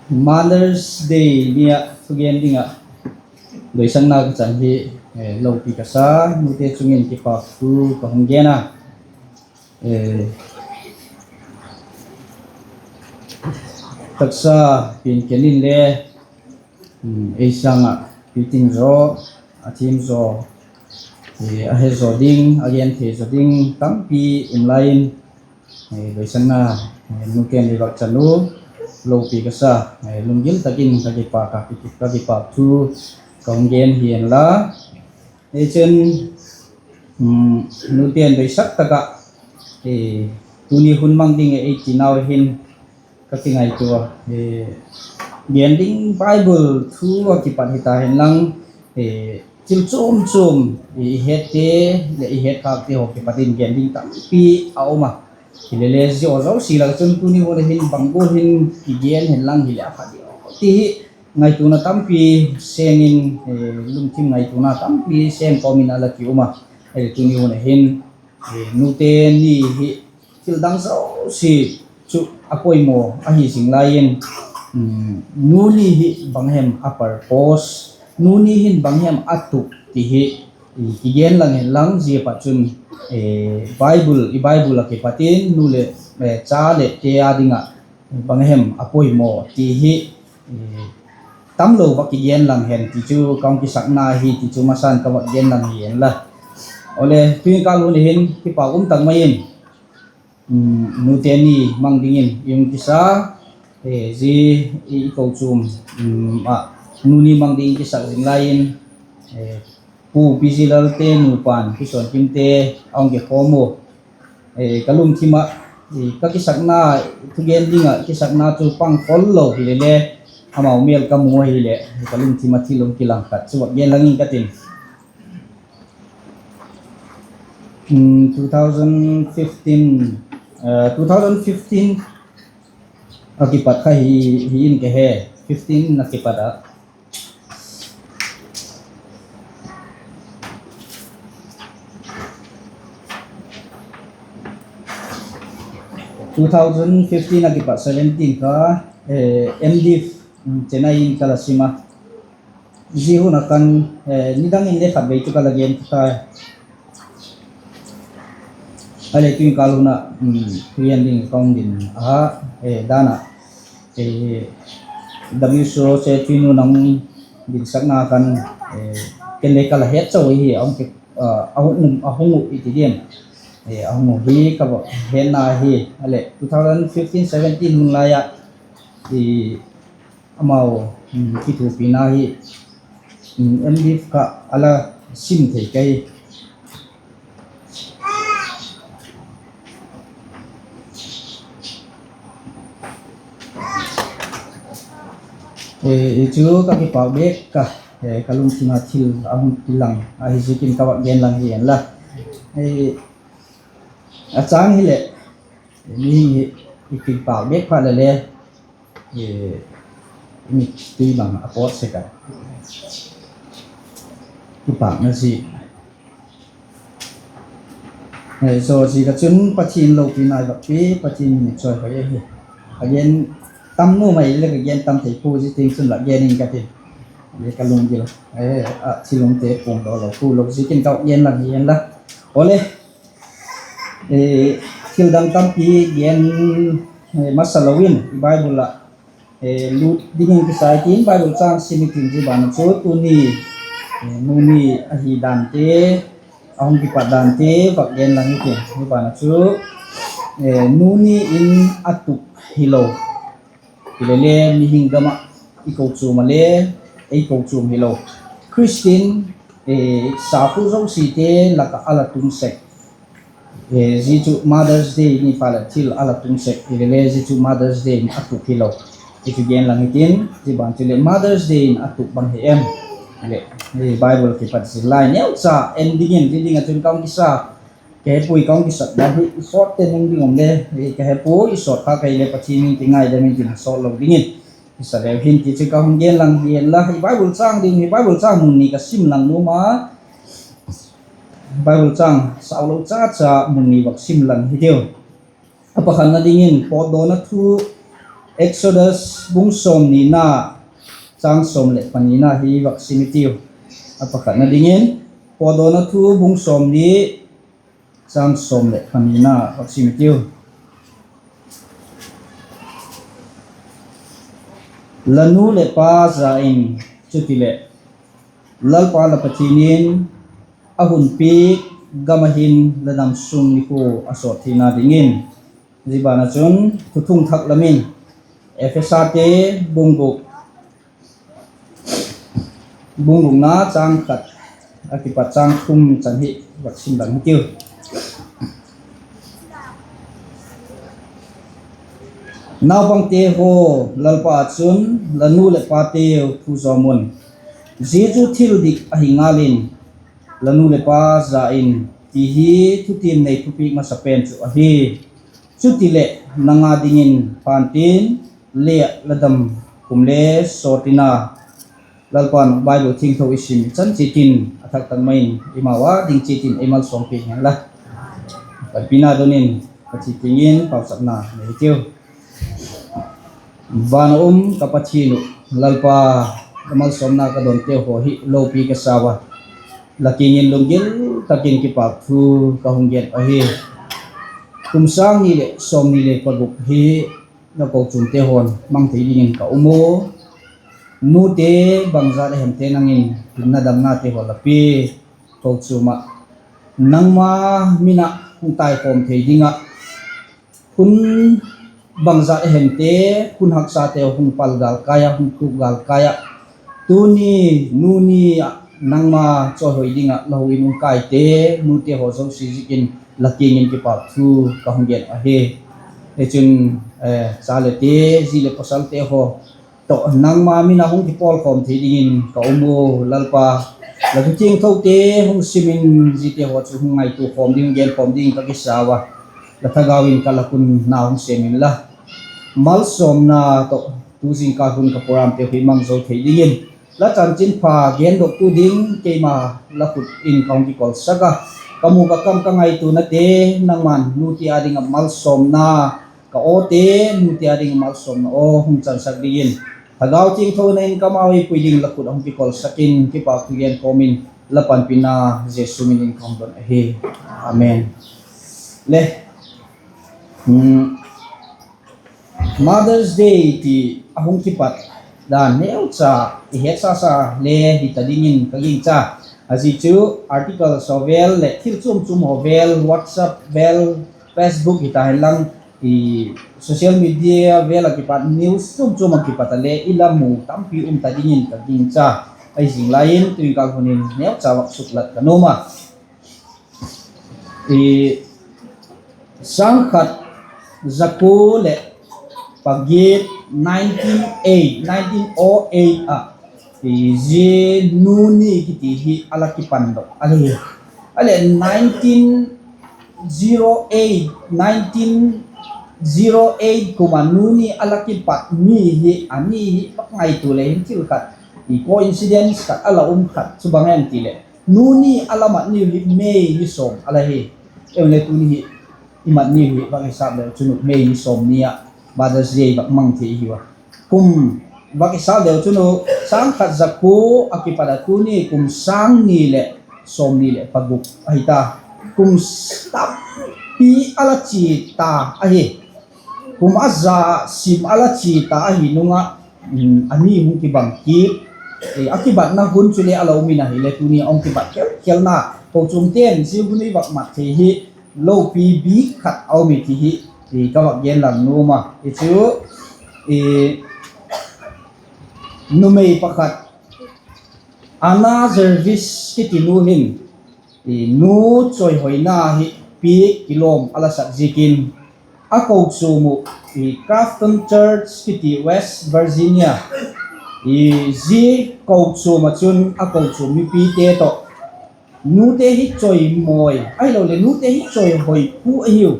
Mother's Day ni ah thugen ding ah doisakna ka chan hi lopi ka sa, nute chung in kipak thu ka hung gen a. Taksa pian ken inle ei sâng ah piting zaw, a thiam zaw, a he zaw ding, a gen thei zaw ding tampi um lai in, doisakna nute ni vak chan u lopi ka sa, lunggil tak in ka kipak thu ka hung gen hi inla. Hichun nute'n doisak tak ah tuni hun mang ding ei tinau hin ka kingaitua a, gen ding Bible thu a kipat hita hen lang, thil chuam chuam i hette leh i hetkhâkte haw kipat in gen ding tampi a um a. Hilele zia haw zosia lak ah chun tuni hun a hin bang gual hin kigen hen lang hileh a pha diu ti hi ngaituana tampi seng in, lungthim ngaituana tampi seng kawm in a la ki um a. Ahileh tuni hun a hin nute ni hi thil dang zosia chu a poimaw ahi zing lai in, nu ni hi bang hem a purpose, nu ni hin bang hem a tup ti hi kigen lang hen lang, zia pat chun Bible, i Bible ah kipat in nu leh cha leh te â ding ah bang hem a poimaw ti hi tamlo vak kigen lang hen ti chu ka hung kisakna hi ti chu masa'n ka vak gen lang hi inla. Awle, tu'hin kâl hun a hin kipak um tak mai in nute ni mang dingin i hung kisa, zia i kochuam ah nu ni mang dingin kisak zing lai in, Pu P G Lalte nupa'n Pi Suankimte a hung kikhawm u. Ka lungthim ah ka kisakna, thugen ding ah kisakna chu pang khol lo hilele, amau mêl ka mu ahileh ka lungthim ah thil hung kilang khat chu vak gen lang ing ka tin. Two thousand fifteen, two thousand fifteen a kipat kha hi, hi in ka he, fifteen a kipat ah two thousand fifteen a kipat seventeen kha M Div Chennai in ka la sim a. Zia hun a khan nidang in le khatvei chu ka la gen ta. Ahileh tu'hin kâl hun ah thugen ding ka hung din a, dan ah W S O se tu'hin hun a hung dinsakna khan ken le ka la het chau hi, a hung uh i ti diam, a hung uh hi ka va hetna hi. Ahileh two thousand fifteen seventeen hun lai ah amau kithupina hi M Div kha a la sim thei ka hi. Hi chu ka kipak bêk a, ka lungthim ah thil a hung kilang ahi ziakin ka vak gen lang hi inla. A châng hileh, mihing hi i kipak bêk phat leh le, i mit tui bang a pawt sek a, kipakna zi. Zaw ziak ah chun Pathian lopina i vak pia, Pathian min i chawihoi ahi. A gen tam nuam mai leh ka gen tam thei pua, zia tiang chun la gen ing ka ti. Ka lunggil ah thil umte puangdaw lo pua lo ziakin ka gen lang hi inla. Awle, thil dang tampi gen masa lo in i Bible ah lut dingin kisai tin, Bible châng sim i tin. Zia ban ah chu tuni nu ni ahi dante, a hung kipat dante vak gen lang i tin. Zia ban ah chu nu ni in a tup hilo, hilele mihing gam ah i kochuam ah le ei kochuam hilo, Christian sapu zosiate lak ah a la tung sek. Zia chu Mother's Day ni phat leh thil a la tung sek hile le, zia chu Mother's Day in a tup hilo. I kigen lang hitin, zia ban chu leh Mother's Day in a tup bang hi em? Leh, Bible kipat zil lai neucha en dingin, zia ding ah chun ka hung kisa, ka hepui ka hung kisak dan hi i sawt te ning ding um le, ka hepui i sawt kha ka hile Pathian in kingaidam in tin a sawt lo dingin kisa leu hin ti chu ka hung gen lang hi en la. I Bible châng ding hi, Bible châng mun ni ka sim lang nuam a, Bible châng sau lo cha cha mun ni vak sim lang hitiu. A pakhatna dingin Pawtdawna Thu, Exodus bung sawmnina, châng sawm leh panina hi vak sim hitiu. A pakhatna dingin Pawtdawna Thu bung sawmni, châng sawm leh panina vak sim hitiu. La nu leh pa za in, chutileh Lalpa la Pathian in a hun piak gam ah hin la damsung nikhua a sawt theina dingin. Zia ban ah chun thuthung thak lam in Ephesate bung guk, bung gukna châng khat a kipat châng thum chan hi vak sim lang hitiu. Naupangte haw, Lalpa ah chun la nu leh pateu thu zawm un. Zia chu thil dik ahi ngal in, la nu leh pa za in, ti hi thutiam nei thupiak masa pen chu ahi. Chutileh nang â dingin phan tin, lei ah la dam kum le sawt in a. Lalpa'n Bible thiangtho i sim chan chiat in a thak tak mai in eimau â ding chiat in ei malsawmpiak hen la. Panpina don in ka thi tiang in pauchapna nei hitiu. Van a um ka Pathian uh, Lalpa, la malsawmna ka donte haw hi lopi ka sa ua, la kiang in lunggil tak in kipâk thu ka hung gen ahi. Kum sâng ni leh sawmni leh paguk hi la kochuamte haw'n mang thei dingin ka um u. Nute bangzat a hemte nang in hinna damnate haw la pia, kochuam ah nangma min ah hung taikhawm thei ding ah, hun bangzat a hemte, hun haksate hung pal gâl kai ah, hung thuk gâl kai ah, tuni, nuni ah nangma chawihoi ding ah la hu in hung kaite, nute haw zosia ziakin la kiang in kipâk thu ka hung gen ahi. Hichun, cha leh te, zi leh pawsalte haw tawh nangma min ah hung kipawlkhawm thei dingin ka um u, Lalpa. La thu thiangthote hung sim in ziate haw chu hung ngaitua khawm ding, hung gen khawm ding ka kisa ua, la thagau in ka lak un na hung sêm inla, malsawmna tawh tu zingkâl hun ka programteu hi mang zo thei dingin, la chanchinpha gendoktu ding keima la khut in ka hung kikolsak a, ka mu ka kam ka ngaituanate, nangma'n nute â ding ah malsawmna, ka awte, nute â ding ah malsawmna aw hung chansak dingin, Thagau Thiangthona in ka mau ei pui ding la khut ah hung kikolsak in, kipâk thu gen kawm in, la panpina Jesu min in ka hung don ahi. Amen. Le, Mother's Day ti a hung kipat dan neucha i hetsa sa le hita dingin ka gingcha. A zi chu articles haw vel leh thil chuam chuam haw vel, WhatsApp vel, Facebook hita henlang, social media vel ah kipat, news chuam chuam ah kipat a le i la mu tampi um ta dingin ka gingcha. Ahi zing lai in tu zingkâl hun in neucha vak suklat ka nuam a. Sâng khat za kua leh pagiat, nineteen oh eight ah, zia nu ni kiti hi a la kipandok ahi. A leh nineteen zero eight, nineteen zero eight kum a nu ni a la kipat mi hi, a ni hi vak ngaitua le hin thil khat, coincidence khat a la um khat chu bang em ti leh, nu ni a la mat niu hi May ni sawm a la hi. Em le tuni hi i mat niu hi vak hisap leu chun May ni sawm ni ah Mother's Day vak mang thei hi ua. Kum vak hisap leu chun sâng khat za kua a kipat a tuni kum sâng ni leh sawmni leh paguk ahi ta. Kum tampi a la chia ta ahi. Kum a za sim a la chia ta ahi nung ah, a ni hung kibang kit, a kibatna hun chule a la um in ahile tuni a hung kibat khelkhelna, kochuamte'n zia hun i vak mat thei hi lopi bik khat a um hi ti hi ka vak gen lang nuam a. Hi chu numei pakhat Anna Jarvis kiti nu hin, nu chawihoina hi piak kilawm a la sak ziakin, a kochuam uh, Crafton Church kiti West Virginia, zia kochuam ah chun a kochuam mipite tawh, nute hi chawimawi ahiloleh nute hi chawihoi phu ahiu,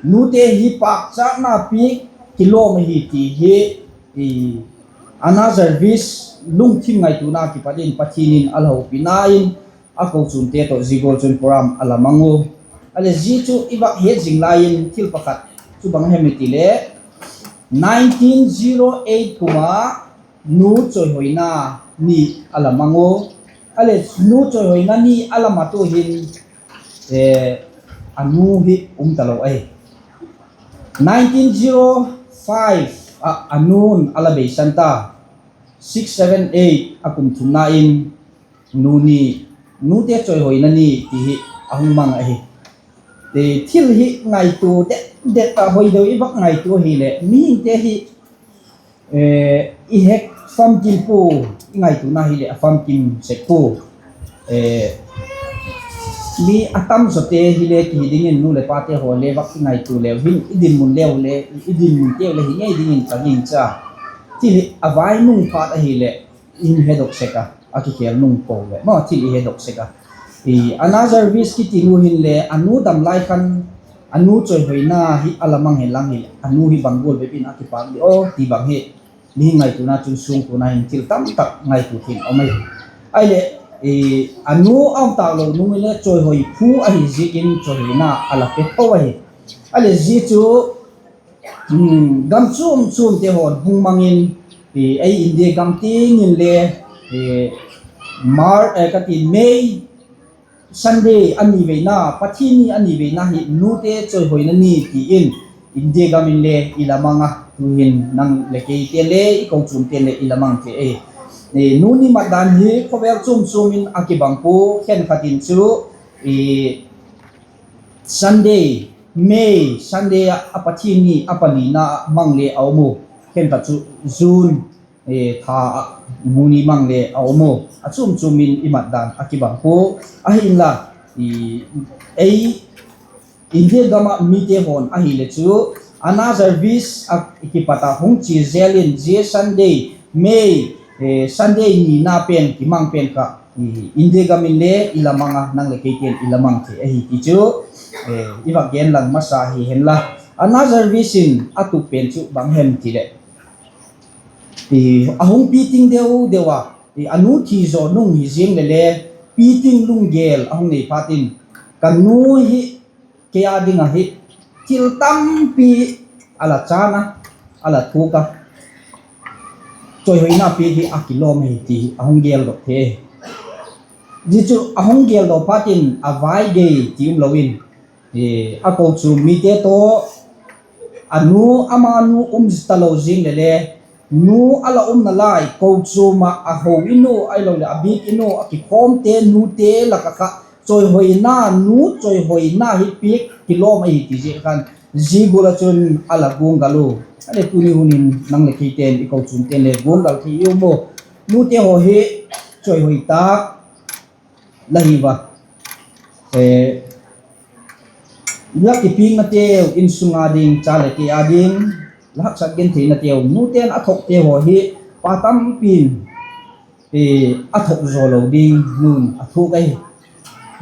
nute hi pâkchâtna piak kilawm ahi ti hi Anna Jarvis lungthim ngaituana kipat in Pathian in a la hopina in, a kochuamte tawh zia gual chun program a la mang u. A leh zia chu i vak het zing lai in thil pakhat chu bang hem i ti leh, nineteen zero eight kum a nu chawihoina ni a la mang u. A leh nu chawihoina ni a la mat u hin, a nu hi um talo ahi. Nineteen zero five ah a nu'n a la beisan ta, six, seven, eight a kum thumna in, nu ni, nute chawihoina ni ti hi a hung mang ahi. Thil hi ngaitua det det ah hoi deu i vak ngaitua ahileh mihingte hi i hek famkim pua, i ngaituana hileh a famkim sek pua. Mi a tam zawte hile kihi dingin nu leh pate haw le vak i ngaitua leu hin i dinmun leu le, i dinmunteu le hi ngei dingin ka gingcha. Thil hi a vai nung phat ahileh in hedok sek a, a kikhel nung po leh maw thil i hedok sek a. Anna Jarvis kiti nu hinle a nu dam lai khan a nu chawihoina hi a la mang hen lang hileh a nu hi bang gual bep in a kipâk di aw ti bang hi mihing ngaituana chun suangtuana hin thil tamtak ngaitua thei a um ahi. Ahileh a nu a um tâk lo nung inle chawihoi phu ahi ziakin chawihoina a la pe tho ahi. A leh zia chu gam chuam chuamte haw'n hung mang in, ei India gam tiang inle Mar, ka ti May Sunday a ni veina, Pathian ni a ni veina hi nute chawihoina ni ti in India gam inle i la mang a, tu'hin nang leh keite'n le i kochuamte'n le i la mang thei ahi. Nu ni mat dan hi khawvel chuam chuam in a kibang pua, khenkhat in chu Sunday, May Sunday ah a Pathian ni a palina ah mang le a um u, khenkhat chu June tha ah nu ni mang le a um u, a chuam chuam in i mat dan a kibang pua. Ahinla ei India gam ah mite haw'n ahile chu Anna Jarvis a kipat ah hung chia zel in zia Sunday, May Sunday nina pen kimang pen kha India gam inle i la mang a, nang leh keite'n i la mang thei ahi ti chu i vak gen lang masa hi henla, Anna Jarvis in a tup pen chu bang hem tileh, a hung piting deu deu a, a nu thi zaw nung hi ziang leh le piting lunggel a hung nei phat in, ka nu hi kei â ding ahi, thil tampi a la chân a, a la thuak a, chawihoina piak hi a kilawm ahi ti a hung geldok thei. Zia chu a hung geldok phat in a vai gei ti umlo in, a kochuam mite tawh a nu, ama nu um talo ziang leh le, nu a la umna lai kochuam ah a ho in u ahiloleh a biak in u a kikhawmte nute lak ah kha chawihoina, nu chawihoina hi piak kilawm ahi ti zia khan zia gual ah chun a la guanggal u. A leh tuni hun in nang leh keite'n i kochuamte'n le guanggal thei i um u. Nute haw hi chawihoi tak la hi va, la kipiaknateu, insung â ding, cha leh ti â ding, la haksat gentheinateu, nute'n a thokte haw hi pa tampi'n a thok zaw lo ding nu'n a thuak ahi.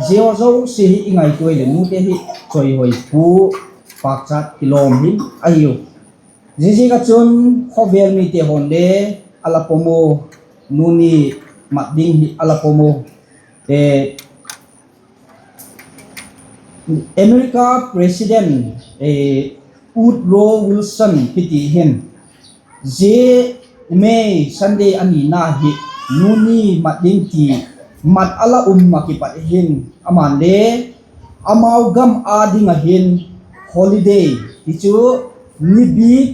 Zia haw zosia hi i ngaitua leh nute hi chawihoi phu, pâkchat kilawm hi ahiu. Ziaziak ah chun khawvel mite haw'n le a la pom u, nu ni mat ding hi a la pom u. America President Woodrow Wilson kiti hin zia May Sunday a nina hi nu ni mat ding ti mat a la um a kipat hin, ama'n le amau gam â ding ah hin holiday ti chu ni bik,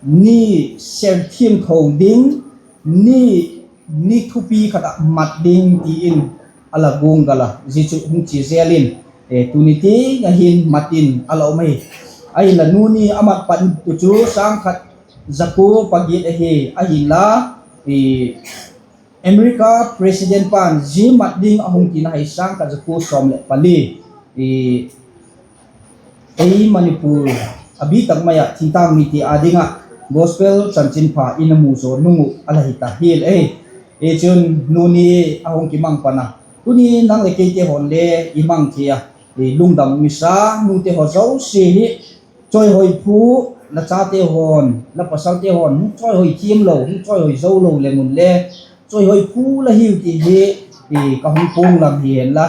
ni ser thiangtho ding, ni, ni thupi khat ah mat ding ti in a la guanggal a, zia chu hung chia zel in, tuni tiang ah hin mat in a la um ahi. Ahinla nu ni a mat pat u chu sâng khat za kua pagiat ahi, ahinla America president pa'n zia mat ding a hung tina hi sâng khat za kua sawm leh pali, ei Manipur a bîk tak mai ah thingtâng mite â ding ah gospel chanchinpha in a mu zaw nung uh a la hi ta hial ei. Chun, nuni a hung kimang pan a, tuni nang leh keite haw'n le i mang thei a, lungdam um i sa. Nute haw zosia hi chawihoi phu, la chate haw'n, la pasalte haw'n hung chawihoi thiam lo, hung chawihoi zo lo leng unle, chawihoi phu la hiu ti hi ka hung puang lam hi hen la,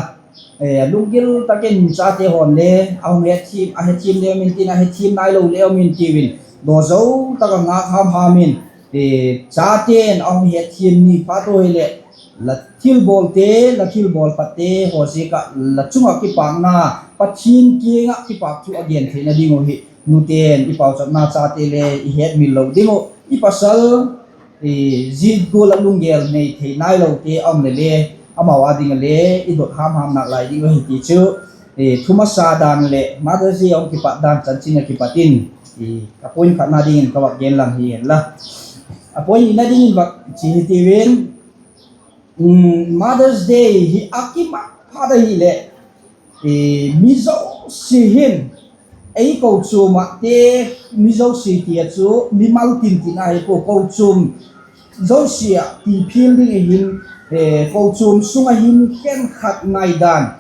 lunggil tak in chate haw'n le a hung, a hethiam le um intin, a hethiam nailo le um intiu in, daw zo tak ah ngâk ham ham in, chate'n a hung hetthiam ni phat uh hileh, la thilbawlte, la thilbawl phatte haw ziak ah la chung ah kipâkna, Pathian kiang ah kipâk thu a gen theina ding uh hi, nute'n i pauchapna chate le i hetmil lo ding uh, i pasal zia gual ah lunggel nei thei nailote a um leh le, amau â ding ah le i dot ham ham nâk lai ding uh hi ti chu, thu masa dan leh Mother's Day a hung kipat dan chanchin ah kipat in a point khatna dingin ka vak gen lang hi hen la. A point nina dingin vak chi hitiu in, Mother's Day hi a kimat phat ahileh, mi zosia hin, ei kochuam ahte, mi zosia ti a chu mimal tin tin ahi pua, kochuam zosia ah ti phial ding ahin, kochuam sung ah hin khenkhat ngaidan,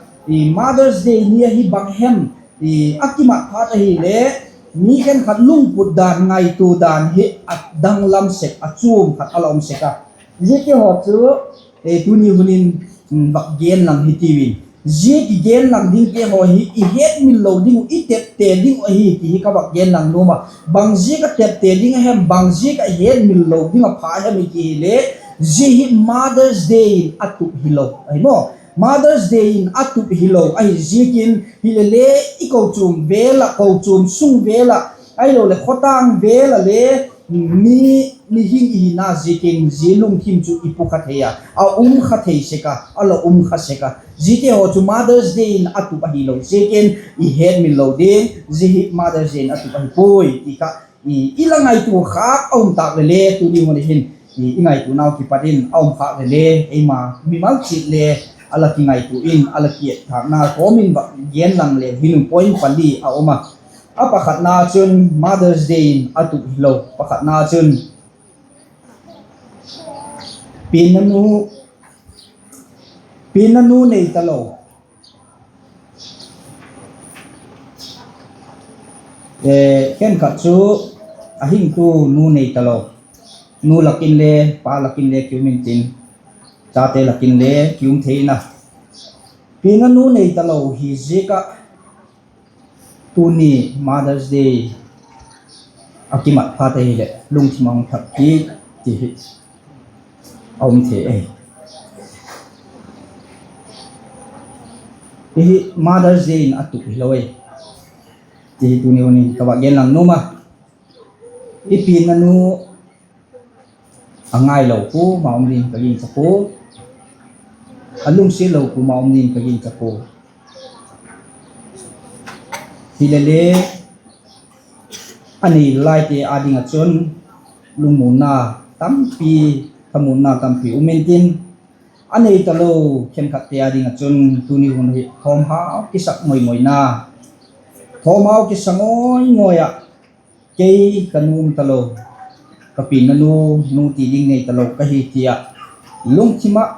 Mother's Day ni ahi bang hem, a kimat phat ahileh, mi khenkhat lungput dan, ngaitua dan hi a danglam sek, a chuam khat a la um sek a. Ziate haw chu tuni hun in vak gen lang hitiu in, zia kigen lang dingte haw hi i hetmil lo ding uh, i tepte ding uh ahi ti hi ka vak gen lang nuam a. Bang ziak a tepte ding a hem, bang ziak a hetmil lo ding a pha hem i ti hileh, zia hi Mother's Day in a tup hilo ahi maw. Mother's Day in a tup hilo ahi ziakin hilele, i kochuam vêl ah, kochuam sung vêl ah, ahiloleh khawtâng vêl ah le, mi, mihing i hina ziakin zia lungthim chu i pu kha thei a, a um kha thei sek a, a la um kha sek a. Ziate haw chu Mother's Day in a tup ahilo ziakin i hetmil lo ding, zia hi Mother's Day in a tup ahi puai ti kha i la ngaitua khâk a um tâk leh le, tuni hun hin i ngaituanau kipat in a um khâk leh le, eima mimal chiat le a la kingaitua in, a la kietthâkna kawm in vak gen lang leu hin, point pali a um a. A pakhatna chun Mother's Day in a tup hilo, pakhatna chun pianna nu, pianna nu nei talo. Khenkhat chu a hingtu nu nei talo. Nu lak in le, pa lak in le ki um intin, chate lak in le ki um thei in a, pianna nu nei talo hi ziak ah tuni Mother's Day a kimat phat ahileh lungthim a hung thak kit ti hi a um thei ahi. Hi Mother's Day in a tup hilo e ti hi tuni hun in ka vak gen lang nuam a. I pianna nu a ngailo kuama um ding ka gingcha pua, a lungsiat lo kuama um ding ka gingcha pua. Hilele, a nei laite â ding ah chun lungmuanna tampi, thamuanna tampi um intin, a nei talo khenkhatte â ding ah chun tuni hun hi thawmhau kisa ngoi ngoina, thawmhau kisa ngoi ngoi ah, kei ka nu um talo, ka pianna nu, nu ti ding nei talo ka hi ti ah lungthim ah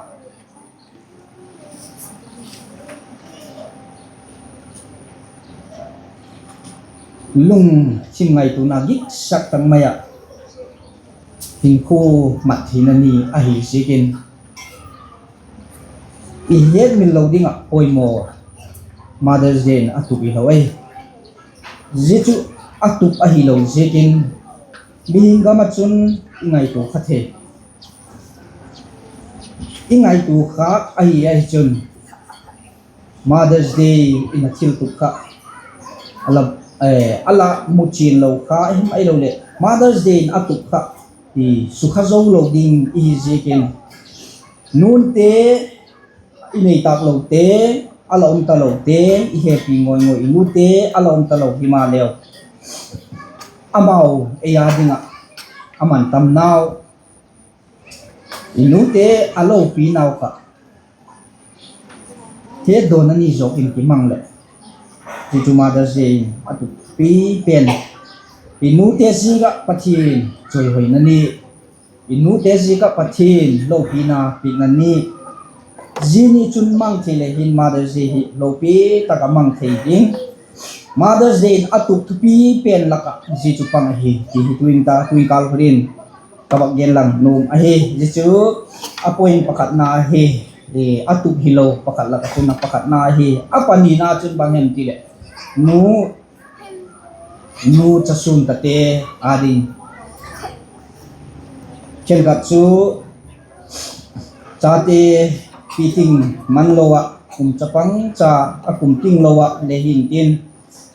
lungthim ngaituana gitsak tak mai ah hinkhua mat theina ni ahi ziakin, i hetmil lo ding ah poimaw Mother's Day in a tup hilo ahi. Zia chu a tup ahilo ziakin mihing gam ah chun i ngaitua kha thei, i ngaitua khâk ahi ahi chun Mother's Day in a thiltup kha a la, a la muchian lo kha him ahiloleh Mother's Day in a tup kha sukha zo lo ding i hi ziakin, nute, i nei tâk lote, a la um talote, i hepi ngoi ngoi i nute a la um talo himaleu, amau ei â ding ah a man tamnau I nute a lopinau kha hetdawnna ni zawk in kimang leh, zia chu Mother's Day in a thupi pen. I nute ziak ah Pathian chawihoina ni, i nute ziak ah Pathian lopina piakna ni, zia ni chun mang thei le hin Mother's Day hi lopi tak ah mang thei ding. Mother's Day in a tup thupi pen lak ah zia chu pang ahi ti hi tuin ta, tuin kâl hun in ka vak gen lang nuam ahi. Zia chu a point pakhatna ahi, a tup hilo pakhat lak ah chun a pakhatna ahi. A panina chun bang hem ti leh, nu, nu chasûn tate â ding. Khenkhat chu chate piting man lo ah, kum chapang cha a kum ting lo ah le hintin,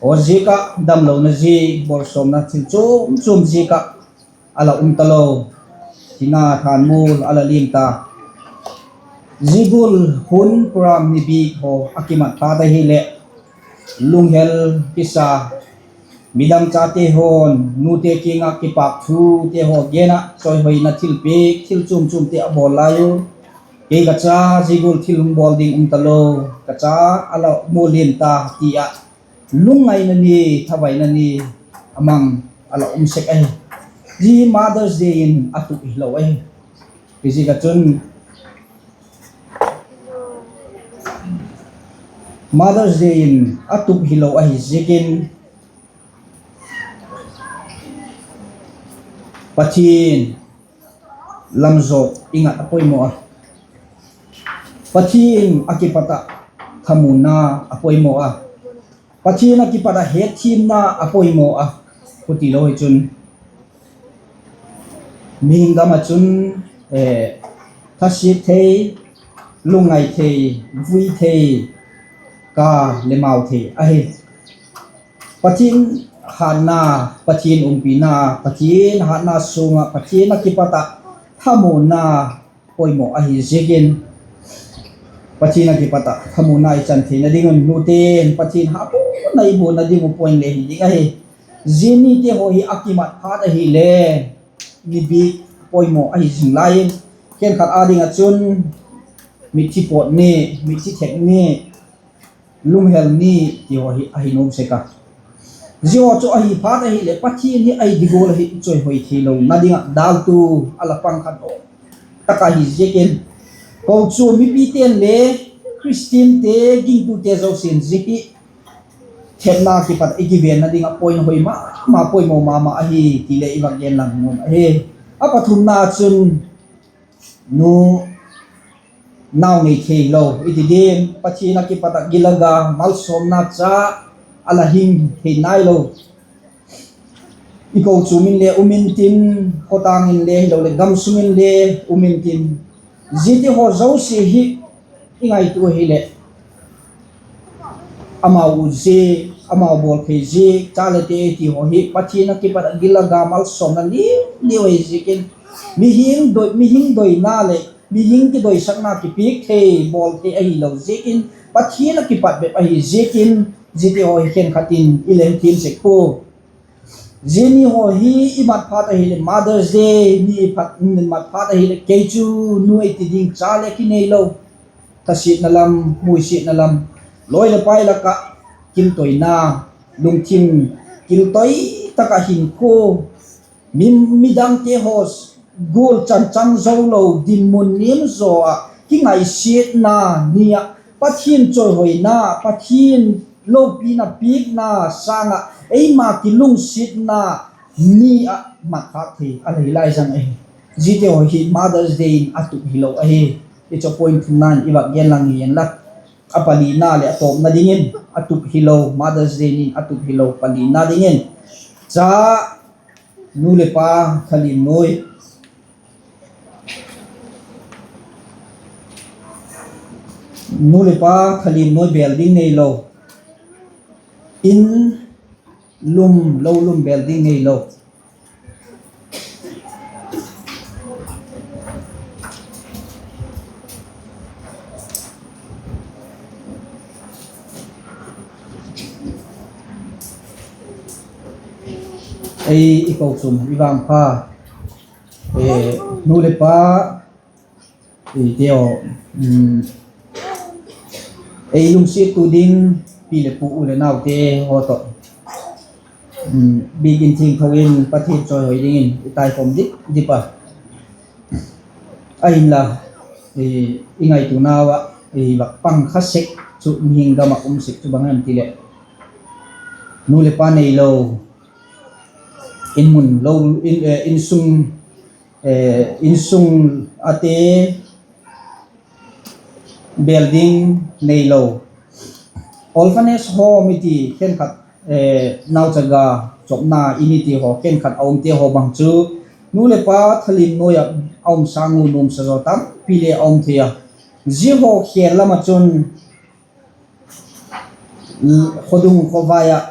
aw ziak ah damlona ziak, bawlsawmna thil chuam chuam ziak ah a la um talo, thina thanmual a la liam ta. Zia gual hun program ni bik haw a kimat phat ahileh, lunghel kisa, midang chate haw'n nute kiang ah kipâk thute haw gen ah, chawihoina thilpiak, thil chuam chuamte a bawl lai u. Kei ka cha zia gual thil hung bawl ding um talo, ka cha a la mu liam ta ti ah lungngaina ni, thavaina ni a mang a la um sek ahi. Zia Mother's Day in a tup hilo ahi. Hiziak ah chun Mother's Day in a tup hilo ahi ziakin, Pathian lam zawk i ngat a poimaw a, Pathian a kipat ah thamuanna a poimaw a, Pathian a kipat ah hetthiamna a poimaw a, khuti lo hi chun mihing gam ah chun thasiat thei, lungngai thei, vui thei, ka le mau thei ahi. Pathian hâtna, Pathian umpina, Pathian hâtna sung ah Pathian a kipat ah thamuanna poimaw ahi ziakin, Pathian a kipat ah thamuanna i chan theina ding un nute'n Pathian hatna i buanna ding uh point le hi ding ahi. Zia nite haw hi a kimat phat ahile, ni bik poimaw ahi zing lai in, khenkhat â ding ah chun mitthi pawt ni, mitthi thek ni, lunghel ni ti haw hi ahi nuam sek a. Zia haw chu ahi phat ahileh Pathian hi ahi di gual ahi chawihoi theilona ding ah daltu a la pang khat tak ahi ziakin, kochuam mipite'n le Khristiante gingtute zosia'n zia hi thepna kipat i kivenna ding ah point hoi ma ma, poimaw ma ma ahi ti le i vak gen lang nuam ahi. A pathumna chun nu nau nei theilo i ti ding, Pathian a kipat ah gilaga malsawmna cha a la hing thei nailo. I kochuam in le um intin, khawtâng in le hiloleh gam sung in le um intin, ziate haw zosia hi i ngaitua hileh, amau ut ziak, amau bawl thei ziak, cha leh te ti haw hi Pathian a kipat ah gilaga malsawmna liu liu ahi ziakin, mihing doi, mihing doina leh mihing kidoisakna kipiak thei, bawl thei ahilo ziakin, Pathian a kipat bep ahi ziakin, ziate haw hi khenkhat in i lem thiam sek pua. Zia ni haw hi i mat phat ahileh, Mother's Day ni phat, mat phat ahileh, kei chu nu ei ti ding cha le kineilo, thasiatna lam, muisiatna lam, lawi leh pai lak ah kiltoina, lungthim kiltoi tak ah hinkhua, mi, midangte haw gual chan chang zo lo, dinmun niam zaw ah kingaisiatna ni ah Pathian chawihoina, Pathian lopina piakna sâng ah eima kilungsiatna ni ah mat khâk thei a la hi lai zang ahi. Ziate haw hi Mother's Day in a tup hilo ahi. I chaw point thumna in i vak gen lang hi inla, a palina leh a tawpna dingin, a tup hilo, Mother's Day ni in a tup hilo palina dingin, cha, nu leh pa thaliam nuai, nu leh pa thaliam nuai bêl ding neilo, in lum lo lum bêl ding neilo. Ei, i kochuam i vangpha, nu leh pa Teu, ei lungsiattu ding pi leh pu, u leh naute haw tawh, Biakin thiangtho in Pathian chawihoi dingin i taikhawm dip dip a. Ahinla, i ngaituanau ah i vak pang kha sek chu, mihing gam ah um sek chu bang hem ti leh, nu leh pa neilo, in mun lo, insung, insung ate bêl ding neilo, orphanage home i ti khenkhat, nauchaga chawpna in i ti haw khenkhat a umte haw bang chu, nu leh pa thalim nuai ah a um sâng u nuamsa zaw tampi le a um thei a. Zia haw khêl lam ah chun khawdung khawvai ah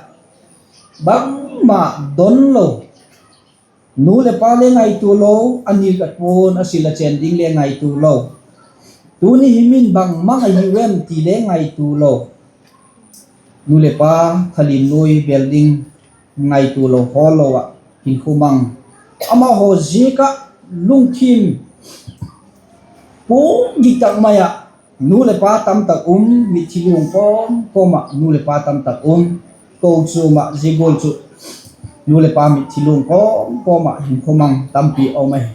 bangma don lo, nu leh pa le ngaitua lo, a nîk a puan a sil a chên ding le ngaitua lo, tuni hi min bangma ahiu em ti le ngaitua lo, nu leh pa thalim nuai bêl ding ngaitua lo hawl lo ah hinkhua mang, amahaw ziak ah lungthim puak gik tak mai ah nu leh pa tamtak um, mitthi luang kawm kawm ah nu leh pa tamtak um, kochuam ah zia gual chu nu leh pa mitthi luang kawm kawm ah hinkhua mang tampi a um ahi.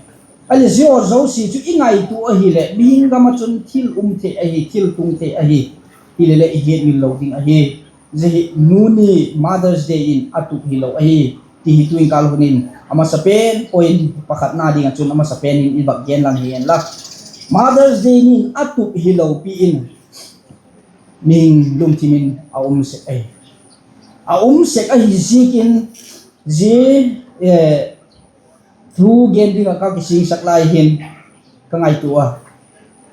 Ahileh zia haw zosia chu i ngaitua ahileh mihing gam ah chun thil um thei ahi, thil tung thei ahi, hileleh i hiatmil lo ding ahi. Zia hi nu ni, Mother's Day in a tup hilo ahi, ti hi tu'hin kâl hun in a masapen, point pakhatna ding ah chun a masapen in i vak gen lang hi hen la, Mother's Day ni in a tup hilo pi in mihing lungthim in a um sek ahi. A um sek ahi ziakin, zia thu gen ding ah ka kisingsak lai hin ka ngaitua a,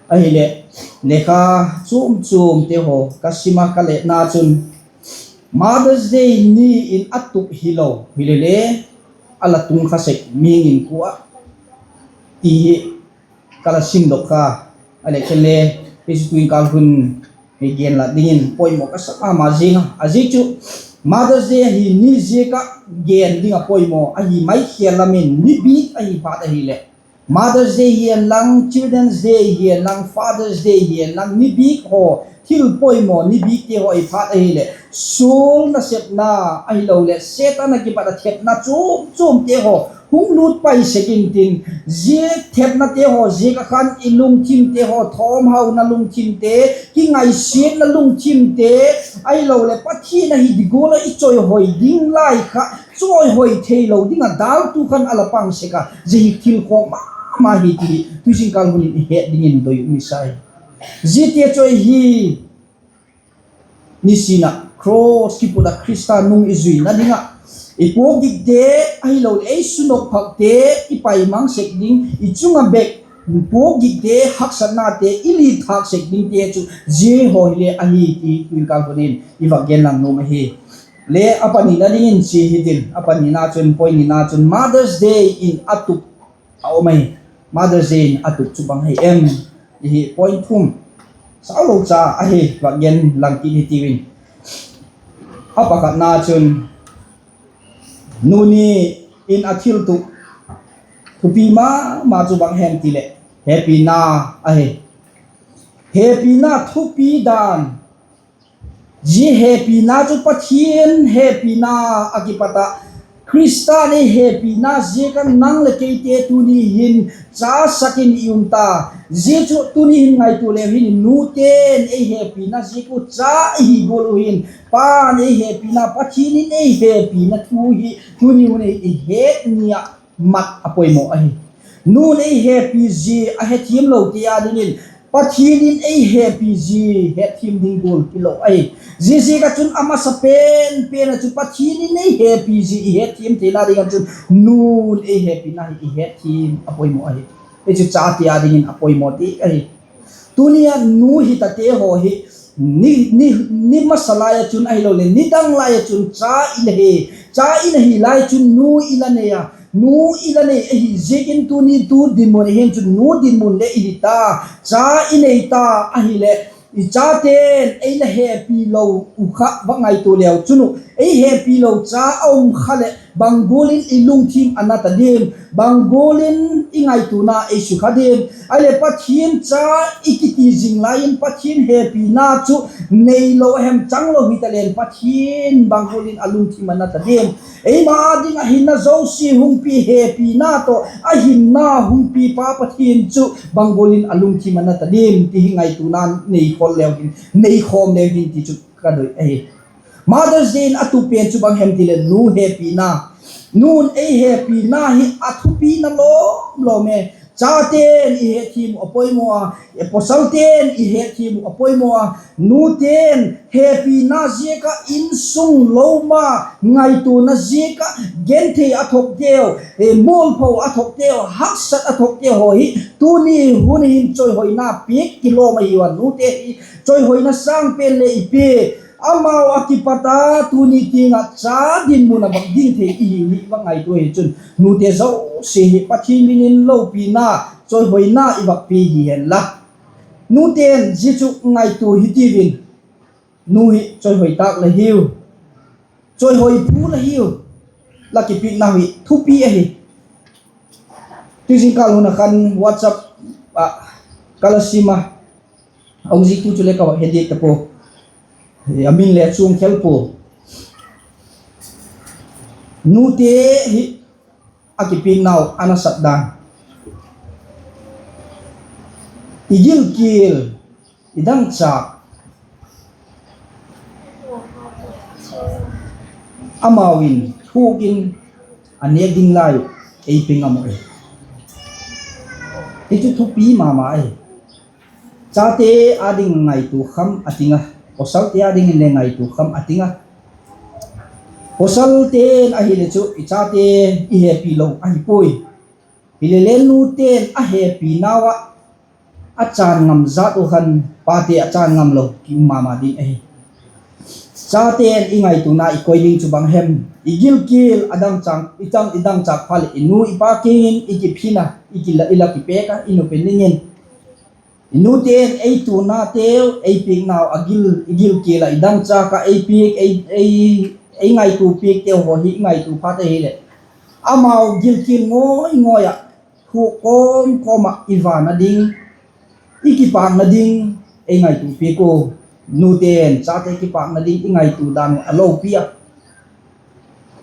ahileh lekha chuam chuamte haw ka sim a, ka letna chun Mother's Day ni in a tup hilo hilele a la tung kha sek mihing in kua, ti hi ka la simdok kha. Ahileh khenle, hichu tu'hin kâl hun hi gen la dingin poimaw ka sa ma ma zing a, a ziak chu Mother's Day ahi ni ziak ah gen ding ah poimaw ahi mai khial lam in, ni bik ahi phat ahileh, Mother's Day hi'n lang, Children's Day hi'n lang, Father's Day hi'n lang, ni bik haw, thil poimaw ni bikte haw ahi phat ahileh, sual nasepna, ahiloleh Setan a kipat a thepna chuam chuamte haw hung lût pai sek intin, zia thepnate haw ziak ah khan i lungthimte haw, thawmhauna lungthimte, kingaisiatna lungthimte, ahiloleh Pathian ahi di gual ah i chawihoi ding lai kha chawihoi theilo ding ah dâltu khan a la pang sek a, zia hi thil khawk ma ma hi ti hi tu'hin kâl hun in i het dingin doi um i sa hi. Ziate chu ahi, nisin ah cross kiput ah Khrista nung i zuina ding ah i puakgikte, ahiloleh ei sunok phakte i paimang sek ding, i chung ah bek puakgikte, haksatnate i lîtthâk sek dingte chu zia haw hile ahi ti tu'hin kâl hun in i vak gen lang nuam ahi. Le a panina dingin chia hitin, a panina chun, point nina chun Mother's Day in a tup a um ahi. Mother's Day in a tup chu bang hi em? Ti hi point thum, saulo cha ahi, vak gen lang kit hitiu in. A pakhatna chun, nu ni in a thil tup thupi ma ma chu bang hem ti leh, hepina ahi. Hepina thupi dan, zia hepina chu Pathian hepina a kipat ah, Khrista'n ei hepina ziak ah nang leh keite tuni hin chasak in i um ta. Zia chu tuni hin ngaitua leu hin, nute'n ei hepina ziak uh cha i hi gual uh hin, pa'n ei hepina, Pathian in ei hepina thu hi tuni hun i het ni ah mat a poimaw ahi. Nu'n ei hepi zia a hethiam lote â dingin Pathian in ei hepi zia hetthiam ding gual hilo ahi. Ziaziak ah chun a masa pen pen ah chu Pathian in ei hepi zia i hetthiam theina ding ah chun nu'n ei hepina hi i hetthiam a poimaw ahi. Hi chu chate â dingin a poimaw ti ahi. Tuni ah nu hitate haw hi, ni masa lai ah chun ahiloleh nidang lai ah chun cha i la hi. Cha i la hi lai chun nu i la nei a, nu i la nei ahi ziakin tuni tu dinmun hin chun nu dinmun le i hi ta, cha i nei ta. Ahileh i chate'n ei la hepi lo uh kha va ngaitua leu chun uh, ei hepi lo cha a um kha leh Bang gual in i lungthim a na ta diam? Bang gual in i ngaituana ei sukha diam? Ahileh Pathian cha i kiti zing lai in Pathian hepina chu neilo a hem chang lo hi ta leng Pathian bang gual in a lungthim a na ta diam? Eima ding a hinna zosia hung pi, hepina tawh a hinna hung pi pa Pathian chu bang gual in a lungthim a na ta diam ti hi ngaituana nei khawm leu hin, nei khawm leu hin ti chu ka doi ahi. Mother's Day in a tup pen chu bang hem ti leh nu hepina. Nu'n ei hepina hi a thupina lawm lawm e. Chate'n i hetthiam uh a poimaw a, pasalte'n i hetthiam uh a poimaw a, nute'n hepina ziak ah insung lo ma, ngaituana ziak ah genthei a thuakteu, mualpho a thuakteu, haksat a thuakteu haw hi tuni hun hin chawihoina piak kilawm ahi a, nute hi chawihoina sâng pen le i pia. Amau a kipat a tuni tiang ah cha dinmun ah bang ding thei i hi hi i va ngaitua hi chun, nute zosia hi Pathian min in lopina, chawihoina i va pia hi hen la. Nute'n zia chu ngaitua hi tiu in, nu hi chawihoi tâk la hiu, chawihoi phu la hiu, la kipiaknau hi thupi ahi. Tu zingkâl hun ah khan WhatsApp ah ka la sim a, a hung ziktu chu le ka va he diak ta pua, a min le chuang khel pua. Nute hi a kipiaknau a nasat dan, i gilkial, i dangchâk, amau in thuak in a nêk ding lai uh ei pe ngam uh e. Hi chu thupi ma ma ahi. Chate â ding ngaitua kham a ting a, pasalte â dingin le ngaitua kham a ting a. Pasalte'n ahileh chu i chate i hepi lo ahi puai. Hilele nute'n a hepinau ah a chân ngam zat uh khan pate a chân ngam lo ki um ma ma ding ahi. Chate'n i ngaituana i koi ding chu bang hem? I gilkial a dangchâk, i chang i dangchâk phat leh i nu i pa kiang in i kiphin a, i la kipêk a, i nupin dingin. I nute'n ei tunateu ei piaknau a gil, i gilkial ah i dangchâk ah ei piak, ei ngaitua piakteu haw hi i ngaitua phat ahileh, amau gilkial ngawi ngawi ah, thuak kawm kawm ah i vâna ding, i kipâkna ding ei ngaitua piak ua. Nute'n chate kipâkna ding i ngaitua dan uh a lopi a.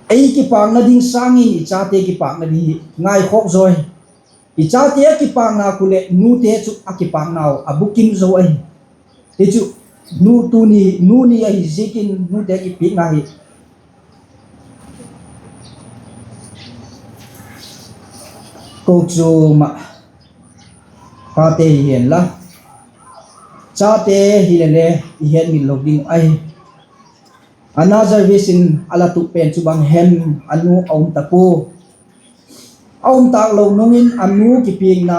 Ei kipâkna ding sâng in i chate kipâkna ding hi ngaikhawk zawi. I chate a kipâkna khu leh nute chu a kipâknau a bukim zo ahi. Hi chu nu tuni, nu ni ahi ziakin nute kipiakna hi kochuam ah pate hi hen la, chate hilele i hetmil lo ding uh ahi. Anna Jarvis in a la tup pen chu bang hem? A nu a um ta pua. A um tâk lo nung in a nu kipiakna,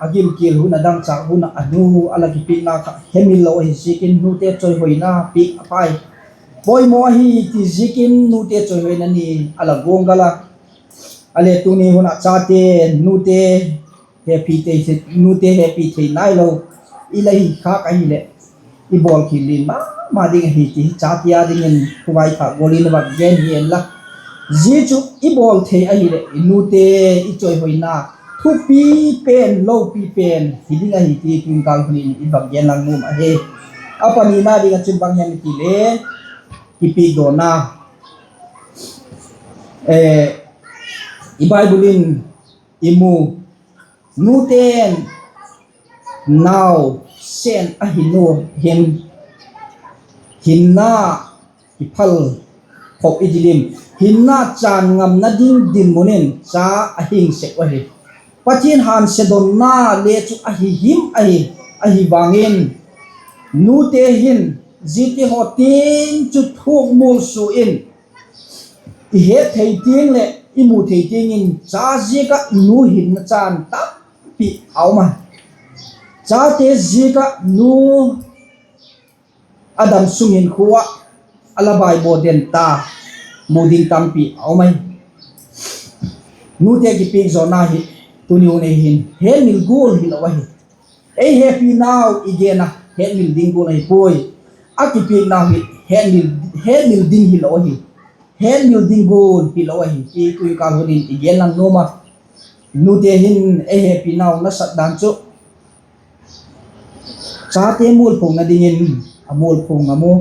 a gilkial hun, a dangchâk hun ah a nu a la kipiakna kha hemil lo ahi ziakin nute chawihoina piak a pai. Poimaw ahi ti ziakin nute chawihoina ni a la guanggal a. A le tuni hun ah chate, nute hepi thei, nute hepi thei nailo i la hi khâk ahileh, i bawlkhial lian ma ma ding ahi ti hi chate â dingin khawvai thak gual in i va gen hi en la. Zia chu i bawl thei ahileh i nute i chawihoina thupi pen, lopi pen hi ding ahi ti tun kâl hun in i va gen lang nuam ahi. A panina ding ah chun bang hem i ti le, kipiakdawna. I Bible in i mu, nute'n nau sen a hin u hin, hinna kiphal khop i ti lim, hinna chân ngamna ding dinmun in cha a hing sek u ahi. Pathian hânsia donna le chu ahi him ahi, ahi vang in, nute hin ziate haw tiang chu thuak mualsua in, i het thei tiang leh i mu thei tiang in cha ziak ah nu hinna chân tampi a um a. Chate ziak ah nu a damsung hinkhua ah a la baibaw den ta mu ding tampi a um ahi. Nute kipiak zawna hi tuni hun ei hin hetmil gual hilo ahi. Ei hepinau i gen a, hetmil ding gual ahi puai. A kipiaknau hi hetmil ding hilo ahi. hetmil ding gual hilo ahi ti tu'hin kâl hun in i gen lang nuam a. Nute hin ei hepinau nasat dan chu chate mualphona dingin a mualpho ngam u.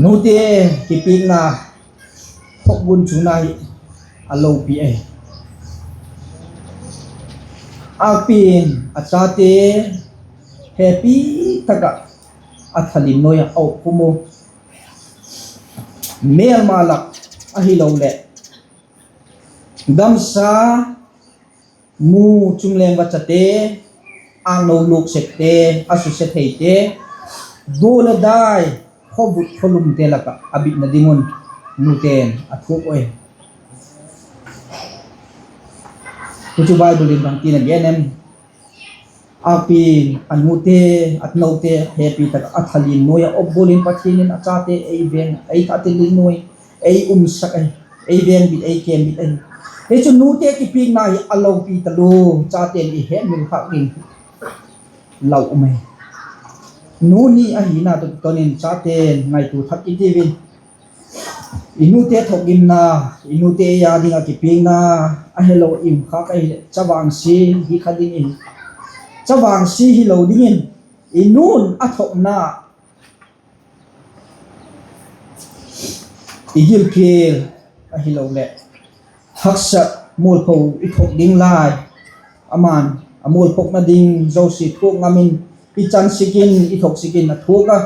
Nute kipikna, thokgun chuna hi a lopi ahi. Âkpi'n a chate hepi tak ah a thalim nuai ah a upkhum u. Mêlma lak ahiloleh gamsa, mu, chungleng vachate, âkno lûk sekte, a suse theite, du le dai, khawvut khawlumte lak ah a bitna ding un nute'n a thuak ui. Huchu Bible in bangtin a gen em? Âkpi'n a nute, a note hepi tak ah a thalim nuai ah a up gual in Pathian in a chate ei veng, ei thatlin nuai, ei umsak ahi, ei vengbit, ei kembit ahi. Hi chu nute kipikna hi a lopi talu, chate'n i hetmil khâk ding lau um ahi. Nu ni ahina tawh kiton in chate'n ngaitua thak i tiu in, i nute thokgimna, i nute ei â ding ah kipikna a helo i um khâk ahileh chavang si hi kha ding ahi. Chavang si hilo dingin i nu'n a thokna i gilkial ahiloleh haksat mualpho i thok ding lai, ama'n a mualphona ding zosia thuak ngam in, i chan sik in, i thok sik in a thuak a.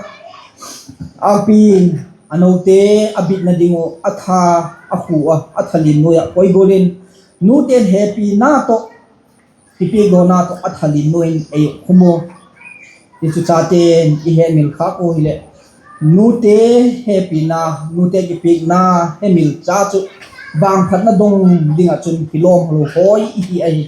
Âkpi'n a note a bitna ding uh a tha, a khu a, a thalim nuai ah poi gual in, nute'n hepina tawh, kipiakdawna tawh a thalim nuai in ei khum u. Hi chu chate'n i hemil khâk u hileh, nute hepina, nute kipiakna hemil cha chu vangphatna dong ding ah chun kilawm lo hoi i hi ahi.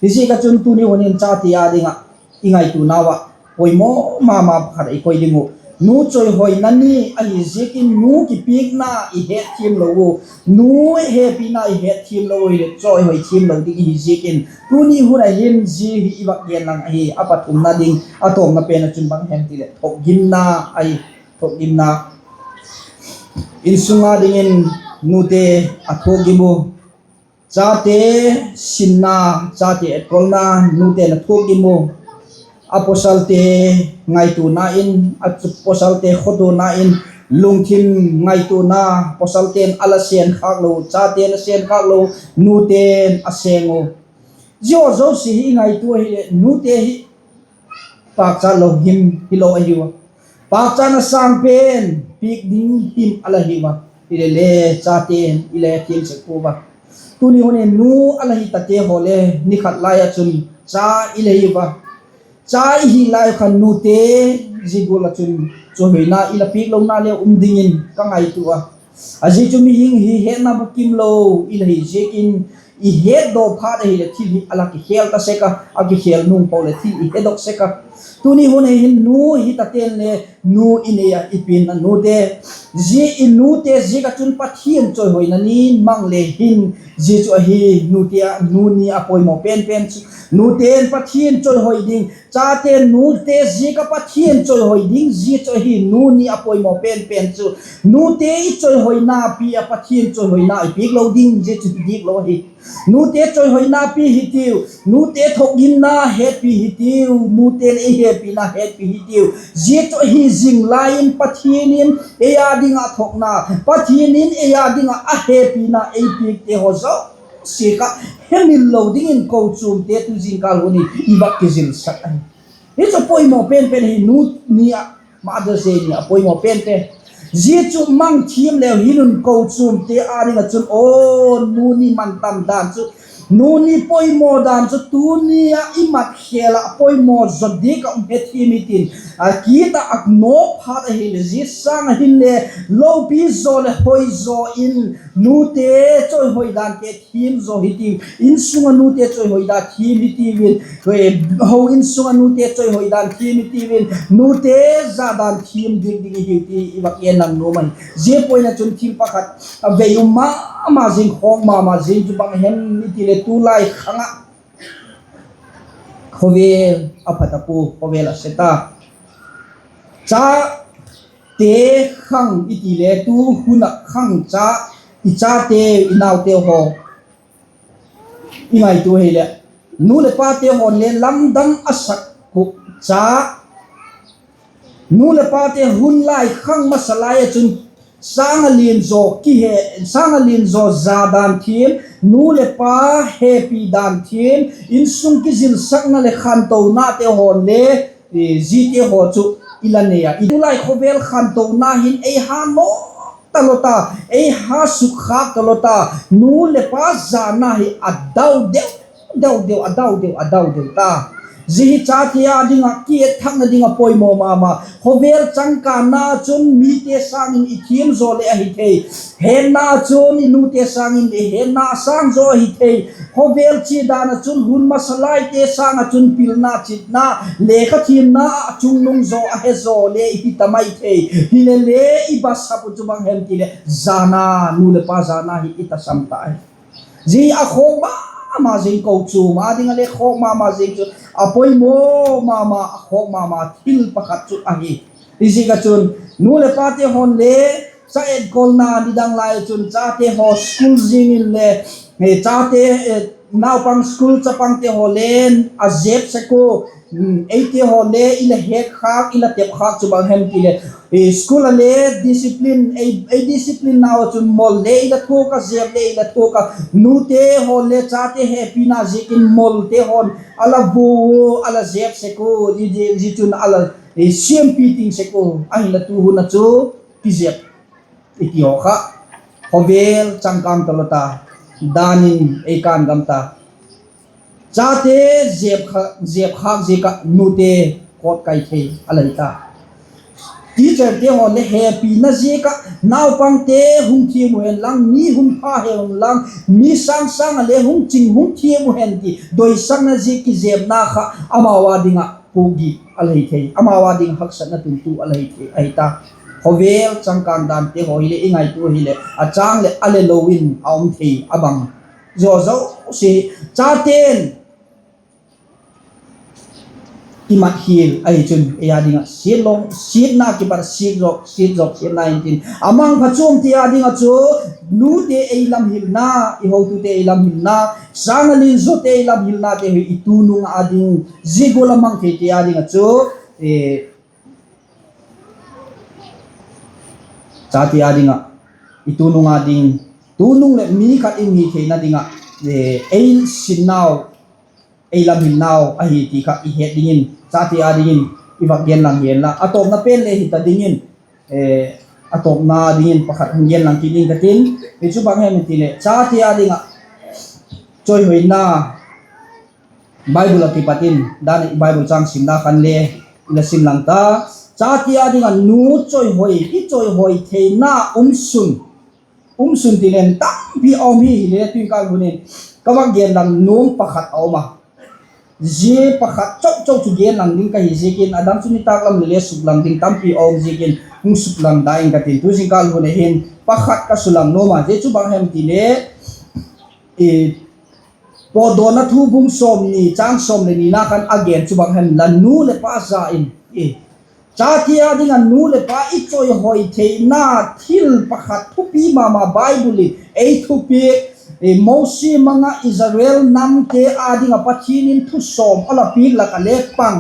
Hiziak ah chun tuni hun in chate â ding ah i ngaituanau ah poimaw ma ma pakhat i koi ding uh. Nu chawihoina ni ahi ziakin nu kipiakna i hetthiam lo u, nu hepina i hetthiam lo u hileh chawihoi thiam lo ding i hi ziakin tuni hun ah hin zia hi i vak gen lang ahi. A pathumna ding, a tawpna pen ah chun bang hem ti leh thokgimna ahi, thokgimna. Insung â dingin nute a thuakgim u. Chate sinna, chate etkolna, nute'n a thuakgim u. A pawsalte ngaituana in, a pawsalte khawtuana in, lungthim ngaituana, pawsalte'n a la sêng khâk lo, chate'n a sêng khâk lo, nute'n a sêng u. Zia zosia hi i ngaitua hileh nute hi pâkchat lo him hilo ahiu a. Pâkchatna sâng pen piak ding him a la hiu a. Hilele chate'n i le thiam sek pua a. Tuni hun in nu a la hi tate haw le ni khat lai ah chun cha i la hiu a. Cha i hi lai khan nute zia gual ah chun chawihoina i la piak lona le um dingin ka ngaitua a. A zia chu mihing hi hetna bukim lo i la hi ziakin i hetdaw phat ahileh thil hi a la kikhel ta sek a, a kikhel nung pua leh thil i hedok sek a. Tuni hun ah hin nu hi tate'n le nu i nei ah i pianna nute, zia i nute ziak ah chun Pathian chawihoina ni mang le hin, zia chu ahi nute a nu ni a poimaw penpen chu. Nute'n Pathian chawihoi ding, chate'n nute ziak ah Pathian chawihoi ding, zia chu ahi nu ni a poimaw penpen chu. Nute i chawihoina pi ah Pathian chawihoina i piak lo ding, zia chu hi diak lo ahi. Nute chawihoina pi hitiu, nute thokgimna hetpi hitiu, nute'n ei hepina hetpi hitiu. Zia chu ahi zing lai in Pathian in ei â ding ah thokna, Pathian in ei â ding ah a hepina ei piakte haw zosia kha hemil lo dingin kochuamte tu zingkâl hun in i vak kizilsak ahi. Hi chu poimaw penpen hi, nu ni ah, Mother's Day ni ah poimaw penpen. Zia chu mang thiam leu hin un kochuamte â ding ah chun aw nu ni man tam dan chu Nu ni poimaw dan chu tuni ah i mat khêl ah poimaw zaw diak ah um hethiam hitin, a kit ah a nawk phat ahileh zia sâng ah hinle lopi zaw leh hoi zaw in nute chawihoi dante thiam zaw hitiu, insung ah nute chawihoi dan thiam hitiu in, ho insung ah nute chawihoi dan thiam hitiu in, nute za dan thiam diak ding ihiu ti i vak en lang nuam ahi. Zia point ah chun thil pakhat a vei um ma ma zing, khawk ma ma zing chu bang hem i ti leh tulai khang ah khawvel a pha ta pua, khawvel a se ta. Chate khang i ti le tu hun ah khang cha, i chate, i naute haw i ngaitua hileh, nu leh pate haw'n le lamdang a sak uh cha, nu leh pate hun lai khang masa lai ah chun sâng a lian zaw kihe, sâng a lian zaw za dan thiam, nu leh pa hepi dan thiam, insung kizilsakna leh khantonate haw'n le, ziate haw chu i la nei a, i tulai khawvel khantona hin ei ha nawk talo ta, ei ha sukkhâk talo ta, nu leh pa zana hi a dau deu, deu deu, a dau deu, a dau deu ta. Zia hi chate â ding ah kietthakna ding ah poimaw ma ma. Khawvel changkanna chun mite sâng in i thiam zaw leh ahi thei, hetna chun i nute sâng in le hetna a sâng zaw ahi thei. Khawvel chia dan ah chun hun masa laite sâng ah chun pilna, chitna, lekha thiamna ah chungnung zaw a he zaw le i hi ta mai thei. Hile le i basap uh chu bang hem ti leh zana, nu leh pa zana hi i tasam ta hi. Zia a khawk ma ma zing, kochuam â ding ah le khawk ma ma zing chu a poimaw ma ma, a khawk ma ma thil pakhat chu ahi. Hiziak ah chun nu leh pate haw'n le cha etkolna nidang lai ah chun chate haw school zing in le, chate, naupang school chapangte haw le a zep sek ua, eite haw le i la hetkhâk, i la tepkhâk chu bang hem ti leh school ah le discipline, ei discipline nau ah chun mol le i la thuak a, zep le i la thuak a, nute haw'n le chate hepina ziakin molte haw'n a la vua, a la zep sek ua, zia chun a la siampi ting sek ua, ahinla tu hun ah chu kizep i ti haw kha khawvel changkâng talo ta, dan in ei kân gam ta. Chate zep khâk ziak ah nute kawt kai thei a la hi ta. Teacherte haw'n le hepina ziak ah naupangte hung thiam uh hen lang, mi hung pha hen lang, mi sâng sâng ah le hung ching hung thiam uh hen ti doisakna ziak kizepna kha amau â ding ah puak gik a la hi thei, amau â ding haksatna tuntu a la hi thei ahi ta. Khawvel changkâng dante haw hileh i ngaitua hileh a châng leh a le lo in a um thei a bang. Zia zosia chate'n i mat hial ahi chun ei â ding ah siatna kipat siat zawk, siat zawk, siatna intin a mangpha chuamte â ding ah chu nute ei lam hilna, i hotute ei lam hilna, sâng a lian zawte ei lam hilnate hi i tunung â ding, zia gual a mang theite â ding ah chu chate â ding ah, i tunung â ding, tunung leh mi khat i hi theina ding ah, ei sinnau, ei lam hilnau ahi ti kha i het dingin chate â dingin i vak gen lang hi'n la, a tawpna pen le hita dingin, a tawpna dingin pakhat hung gen lang kit ding ka tin. Hi chu bang hem ti leh chate â ding ah chawihoina, Bible ah kipat in dan i Bible châng simna khan le i la sim lang ta. Chate â ding ah nu chawihoi, i chawihoi theina um sun, um sun ti leng tampi a um hi, hile tu kâl hun in ka vak gen lang nuam pakhat a um a, zia pakhat chauh chauh chu gen lang ding ka hi ziakin, a dang chu nitâk lam le le suklang ding tampi a um ziakin hung suklang da ing ka tin. Tu zingkâl hun a hin pakhat ka sulang nuam a, zia chu bang hem ti le Pawtdawna thu bung sawmni châng sawm leh nina khan a gen chu bang hem la, nu leh pa za in, chate â ding ah nu leh pa i chawihoi theina thil pakhat thupi ma ma Bible in ei thupiak, Mosi mang ah Israel namte â ding ah Pathian in thu sawm a la piak lak ah le pang.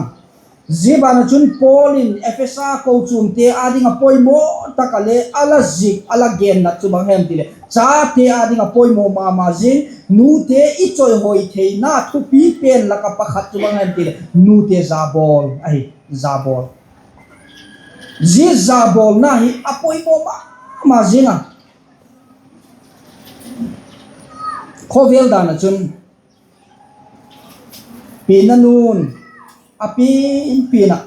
Zia ban ah chun Paul in Ephesa kochuamte â ding ah poimaw tak ah le a la zik, a la gen nat chu bang hem ti leh chate â ding ah poimaw ma ma zing, nute i chawihoi theina thupi pen lak ah pakhat chu bang hem ti leh nute zabawl ahi, zabawl. Zia zabawlna hi a poimaw ma ma zing a. Khawvel dan ah chun Pianna nu'n a pian pian ah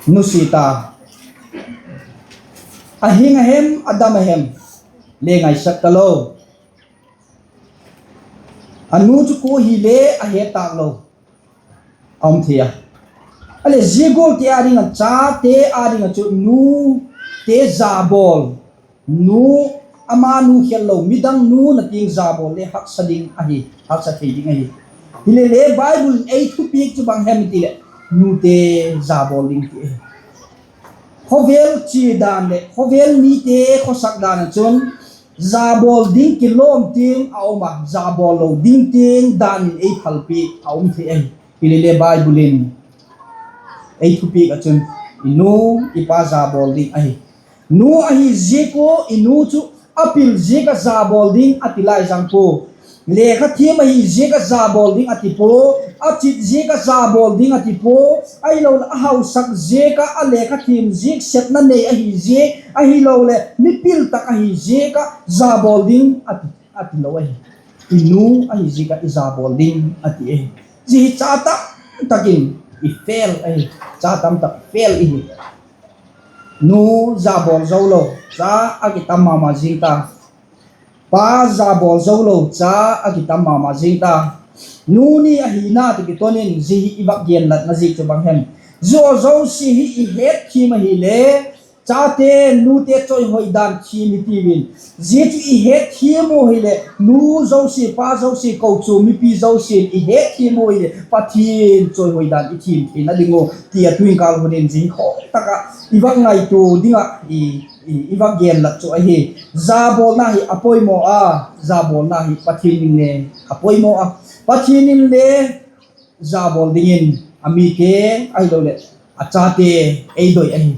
nusia ta, a hing a hem a dam a hem le ngaisak talo. A nu chu kua hile a het tâk lo a um thei a. A leh zia gualte â ding ah, chate â ding ah chu nute zabawl, nu, ama nu khel lo midang nu na tiang zabawl le haksa ding ahi, haksa thei ding ahi. Hilele Bible in ei thupiak chu bang hem i ti leh, nute zabawl ding ti ahi. Khawvel chia dan leh khawvel mite khawsak dan ah chun zabawl ding kilawm tiang a um a, zabawl lo ding tiang dan in ei phalpiak a um thei ahi. Hilele Bible in ei thupiak ah chun i nu, i pa zabawl ding ahi. Nu ahi ziak ua i nu chu a pil ziak ah zabawl ding a ti lai zang pua. Lekha thiam ahi ziak ah zabawl ding a ti pua, a chit ziak ah zabawl ding a ti pua, ahiloleh a hausak ziak ah, a lekha thiam ziak, sepna nei ahi ziak, ahiloleh mipil tak ahi ziak ah zabawl ding a ti, a ti lo ahi. I nu ahi ziak ah i zabawl ding a ti ahi. Zia hi cha tam tak in i fail ahi, cha tam tak fail i hi. Nu zabawl zo lo cha a kitam ma ma zing ta. Pa zabawl zo lo cha a kitam ma ma zing ta. Nu ni ahina tawh kiton in zia hi i vak genlatna ziak chu bang hem? Zia zosia hi i hetthiam ahile, chate'n nute chawihoi dan thiam i tiu in, zia chu i hetthiam u hileh, nu zosia, pa zosia, kochuam mipi zosia'n i hetthiam u hileh Pathian chawihoi dan i thiam theina ding uh ti a tu'hin kâl hun in zia hi khawk tak ah i vak ngaitua ding ah i, i vak genlat chu ahi. Zabawlna hi a poimaw a, zabawlna hi Pathian in le a poimaw a. Pathian in le zabawl dingin a mite ahiloleh a chate ei doi ahi.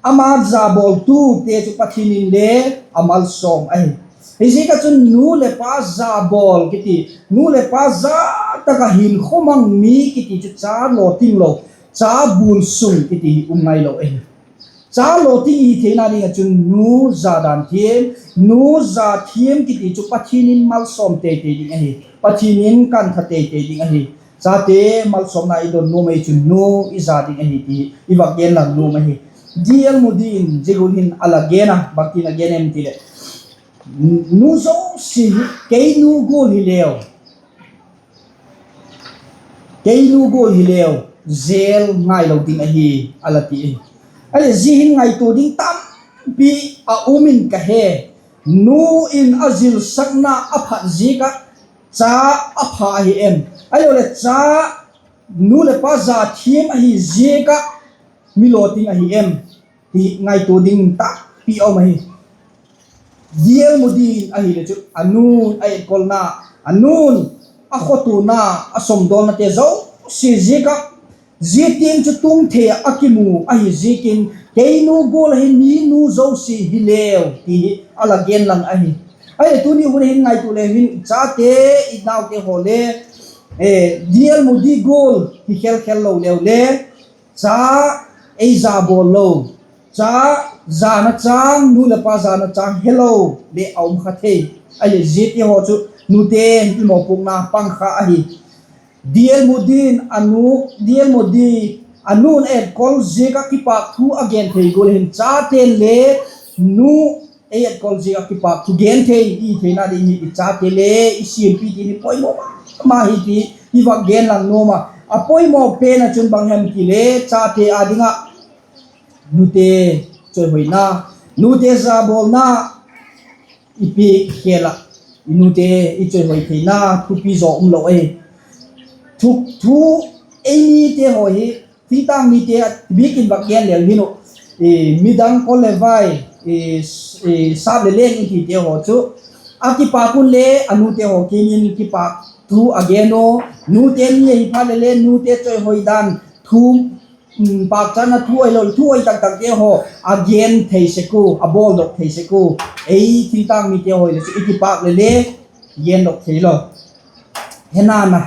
Ama zabawltute chu Pathian in le a malsawm ahi. Hiziak ah chun nu leh pa zabawl kiti, nu leh pa za tak ah hinkhua mang mi kiti chu cha lawting lo, cha bul sung kiti hi um ngailo ahi. Cha lawting i hi theina ding ah chun nu za dan thiam, nu za thiam kiti chu Pathian in malsawm tei tei ding ahi, Pathian in kantha tei tei ding ahi. Chate malsawmna i don nuam ahi chun nu i za ding ahi ti i vak genlat nuam ahi. D L Moody in zia gual hin a la gen a, bangtin a gen em ti leh, nu zosia hi kei nu gual hileu, kei nu gual hileu, zel ngailo ding ahi, a la ti. Ahileh zia hin ngaitua ding tampi a um in ka he. Nu in a zilsakna a phat ziak ah cha a pha ahi em? Ahiloleh cha, nu leh pa za thiam ahi ziak ah mi lawting ahi em? Ti ngaitua ding tampi a um ahi. D L Moody in ahileh chu a nu'n a etkolna, a nu'n a khotuana, a sawmdawlnate zosia ziak ah, zia tiang chu tung thei ah a kimu ahi ziakin, kei nu gual ahi mi nu zosia hileu ti hi a la gen lang ahi. Ahileh tuni hun hin ngaitua le hin chate, i naute haw le, D L Moody gual hi khel khel lo leu le, cha ei zabawl lo, cha zana châng, nu leh pa zana châng helo le a um kha thei. Ahileh ziate haw chu nute'n i mawpuakna pang kha ahi. D L Moody in a nu, D L Moody a nu'n a etkol ziak ah kipâk thu a gen thei gual hin chate'n le nu ei etkol ziak ah kipâk thu gen thei i theina ding hi i chate le i siampi tin hi poimaw ma ma hi ti i vak gen lang nuam a. A poimaw pen ah chun bang hem ti le chate â ding ah nute chawihoina, nute zabawlna i piak khel ah i nute i chawihoi theina thupi zaw um lo ahi. Thu, thu ei mite haw hi, thingtâng mite bik in vak gen leu hin uh, midang kol le vai, sap le leng i tite haw chu a kipâk un le a nute haw kiang in kipâk thu a gen u, nute ni ahi phat le le nute chawihoi dan thu, pâkchatna thu ahilo thu hoi tak takte haw a gen thei sek ua, a bawldok thei sek ua, ei thingtâng mite haw le chu i kipâk le le gendok theilo. Henana,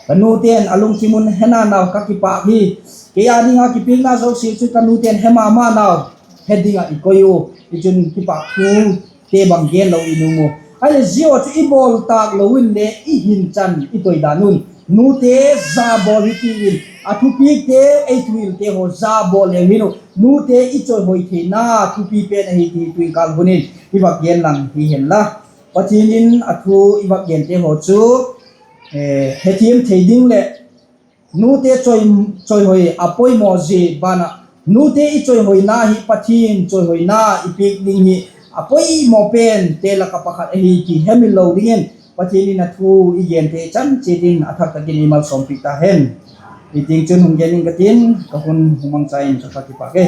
ka nute'n a lungthim un, henana, ka kipâk hi, kei â ding ah kipiakna zosia chu ka nute'n he ma ma nau, he ding ah i koi u, i chun kipâk thute bang gen lo i nung u. Ahileh zia chu i bawl tâk lo in le i hin chan i toi dan un, nute za bawl hi ti in, a thupiakte, ei thuhilhte haw za bawl leu hin u, nute i chawihoi theina thupi pen ahi ti tu'in kâl hun in i vak gen lang hi hen la. Pathian in a thu i vak gente haw chu hethiam thei ding leh nute chawihoi a poimaw zia ban ah, nute i chawihoina hi Pathian chawihoina i piak ding hi a poimaw pente lak ah pakhat ahi ti hemil lo dingin Pathian in a thu i gente chan chiat in a thak tak in ei malsawmpiak ta hen. Hitiang chun hung gen ing ka tin, ka hun hung mangcha in ka kipâk e.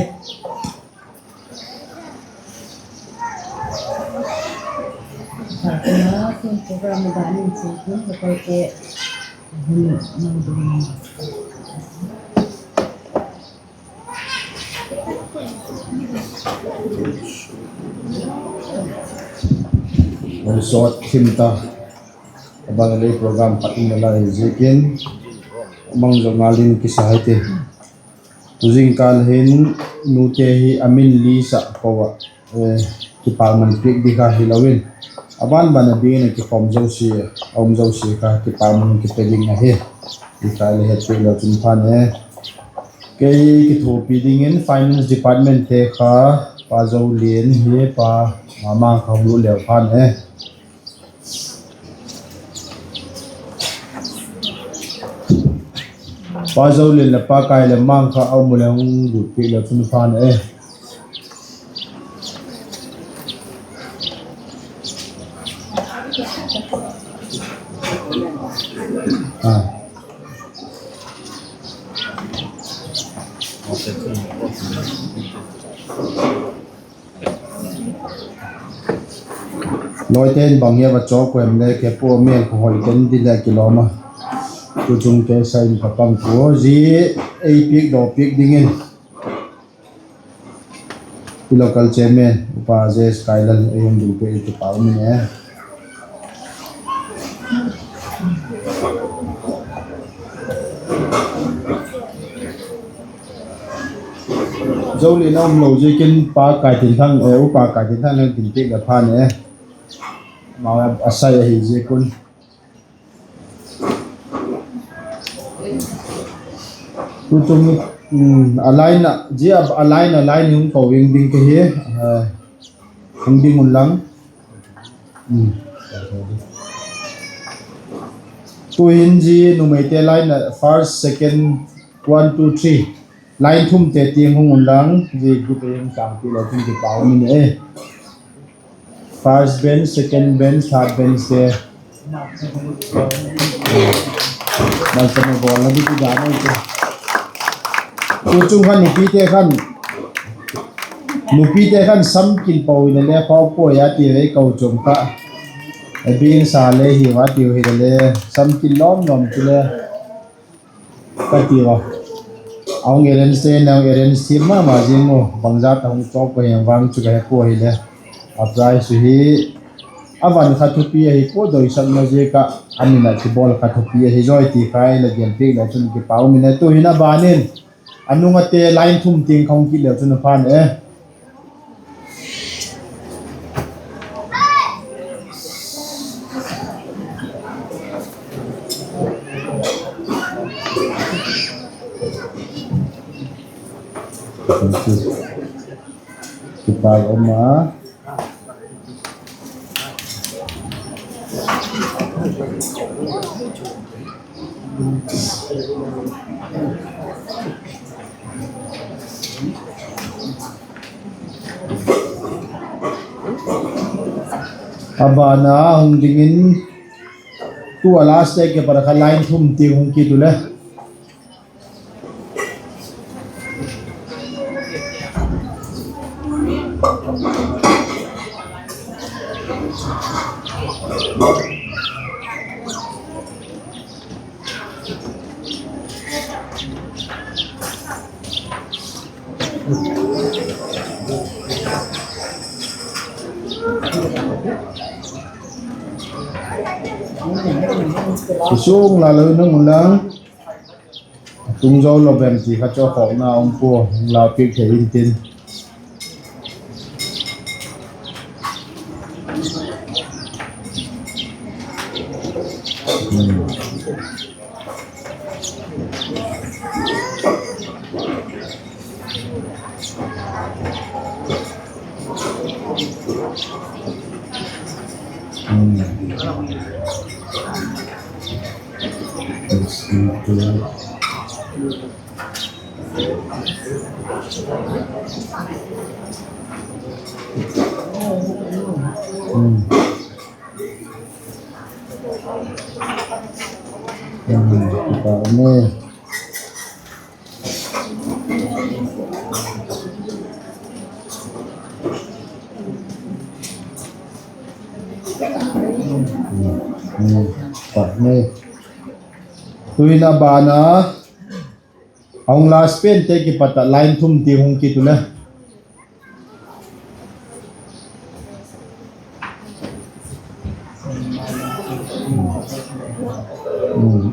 Hung sawt thim ta, a bang leh program khat um nalai ziakin, bangzah ngal in kisa hiti. Tu zingkal hin nute hi a min list ah ko ah, kipakman piak ding kha hilo in, a ban ban a ding in a kikhawm zosia, a um zosia kha kipakman kipe ding ahi. Hika le hetpiak leu chun phan e. Kei kithuapi dingin finance departmentte kha Pa Zolian hi Pa Mamang kha hung lut leu phan e. Pa Zolian leh Pa Kailemang kha a um u leh hung lutpiak leu chun phan e. Lawite'n bang hi a va chawk u em le, kei pua mêl kha hoi ken di leh kilawm a. Tuchung kei sa in ka pang pua, zia ei piak daw piak dingin i local chairman Upa J S Kailal ei hung ding piak i kipâk um in e. Zolian a um lo ziakin Pa Kaitinthang, Upa Kaitinthang leng tin piak leh phan e. Amau a sai ahi ziak un. Tuchung, a line a, zia a line a line hung ko ing ding ka hi, hung ding un lang. Tu'hin zia numeite line a first, second, one, two, three, line thumte tiang hung un lang, zia group ei hung sângpi leu chun kipâk um in e. First bench, second bench, third benchte, malsawm a bawlna ding ti dan ahi chu. Tuchung khan nupite khan, nupite khan samkil po hile le khawk puai a ti ei ko chuam kha. Bing sa le hi va tiu hile le, samkil lawm lawm chu le ka ti a. A hung arrange te, na hung arrange thiam ma ma zing u, bangzat a hung chawk ka hem vang chu ka he pua hile, a prize hi a van kha thupi ahi pua, doisakna ziak ah a min a kibawl kha thupi ahi zawi ti kha i la gen piak leu chun kipâk um in e. Tu'hin a ban in a nung ate line thum tiang kha hung kit leu chun a phan e. Kipâk um a. A ban a hung dingin, tu a last te kipat a kha line thum tiang hung kit u le. Sung la lo nung lang. Tung zo lo bem ti kha chu khawkna um pua, hung la piak thei intin. Tu'hin a ban a, a hung last pen te kipat ah line thum tiang hung kit u le.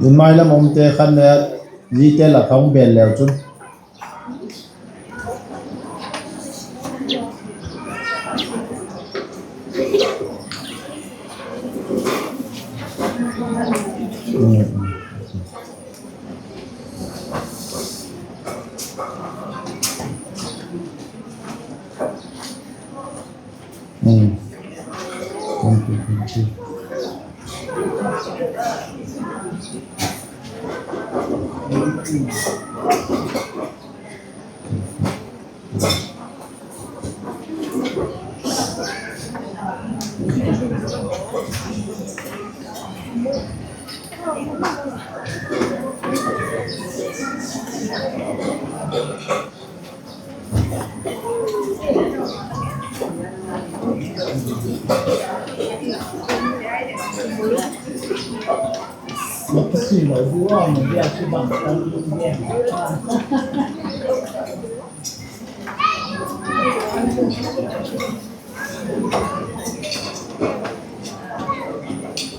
In mai lam umte khan le, zite lak ah hung bel leu chun.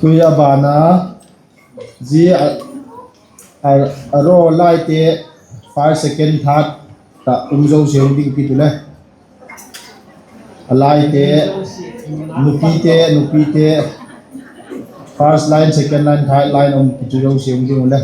Tui a ban a, zia a, a, a row laite first, second, third ta um zosia hung ding kit u le. A laite, nupite, nupite, first line, second line, third line um kit u zosia hung ding u le.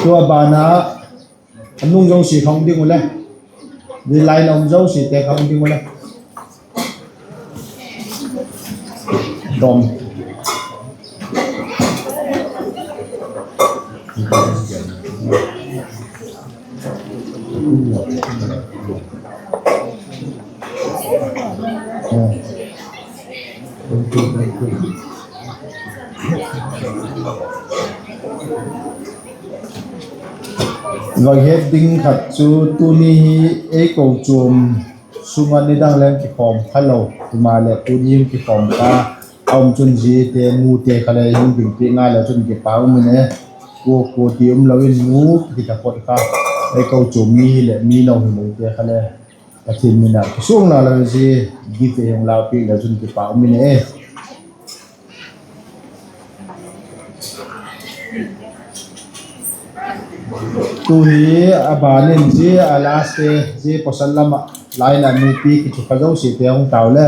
Tua ban a, a nung zosia kha hung ding u le. Zia line a um zosiate kha hung ding u le. Dom. Vak het ding khat chu tuni hi ei kochuam sung ah nidang leng kikhawm kha lo, himaleh tuni hung kikhawm kha a um chun ziate nute kha le hung ding piak ngai le chun kipak um in e. Kua kua ti um lo in nu kitaphot kha ei kochuam mi hileh mi lo hilote kha le Pathian min a kisuang la lo zia gift ei hung lau piak le chun kipak um in e. Tu hi a ban in zia a last te, zia pawsal lam ah line a nupi kichu kha zosiate hung tau le.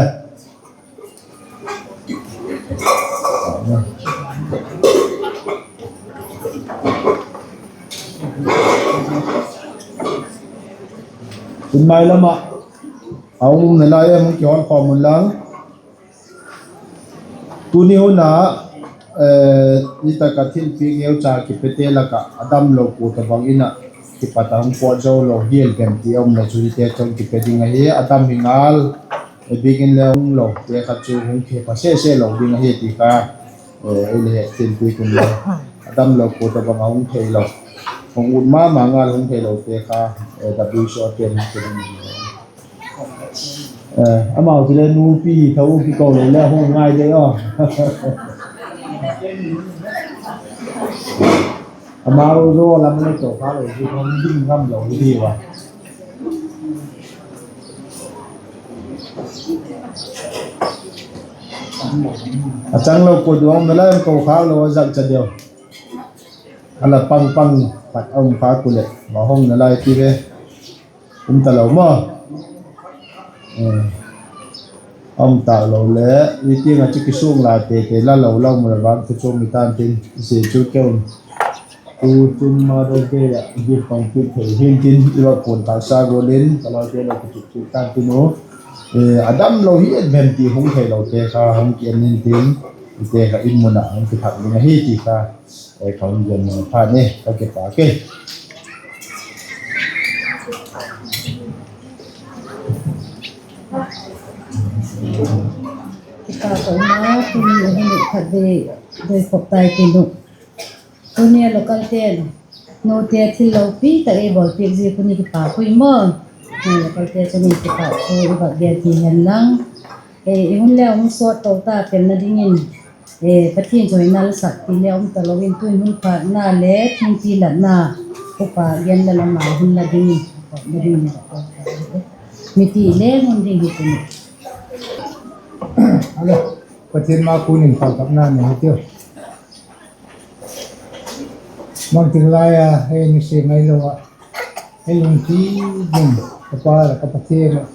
Tun mai lam ah a um nalai em hung kihon khawm un lang. Tuni hun a, eh, zia tak ah thilpiak neucha kipete lak ah a damlo kua tabang in ah kipat a hung pawt zo lo hial dem ti a um lo chu ziate chun kipe ding ahi, a dam hi ngal, eh, biakin le hung lote kha chu hung thei pha sese lo ding ahi ti kha, eh, ei le hethiam piak un le. A damlo kua tabang a hung theilo, hung ut ma ma ngal hung theilote kha, eh, W C O te'n hung pe ding ahi. Eh, amau chule nupi tho kiko lo le hung ngai de aw. Amau zo lam le to kha lo, hung ding ngam lo hi va. A chang lo kua duang nalai ko khâk lo a zak cha deu. A la pang pang khat a um khâk u leh ma hong nalai ti ve. Um ta lo maw? A um ta lo le, i tiang a chu kisuang la te te la lo la um le vang thu chuang i tan tin, zia chu keu tu chun Mother's Day ah gift pang kit thei hin tin i va puan taksa gual in ka lawite lo kichuk chu tan tin u. A dam lo hi et bem ti hung thei lo te kha hung ki en in tin, ite kha in mun ah hung kithak ding ahi ti kha ka hung gen phat ni, ka kipâk e. Kipâk umna, tuni a hun khat vei doi khop tai tin u. Tuni a localte'n nute thil lopi tak ei bawlpiak ziak un i kipâk ui maw. Localte'n chun i kipâk thu i va gen ti hen lang, i hun le hung sawt to ta pelna dingin, Pathian chawina la sak ti le um talo in, tuin hun phatna le thingpi latna upa gen la lam a hun la dingin, miti le mun ding hi tuni. Pathian ma kun in phalthapna nei hitiu. Bangtik lai a ei nusia ngailo ah, ei lungthim ding ka Pa leh ka Pathian ah,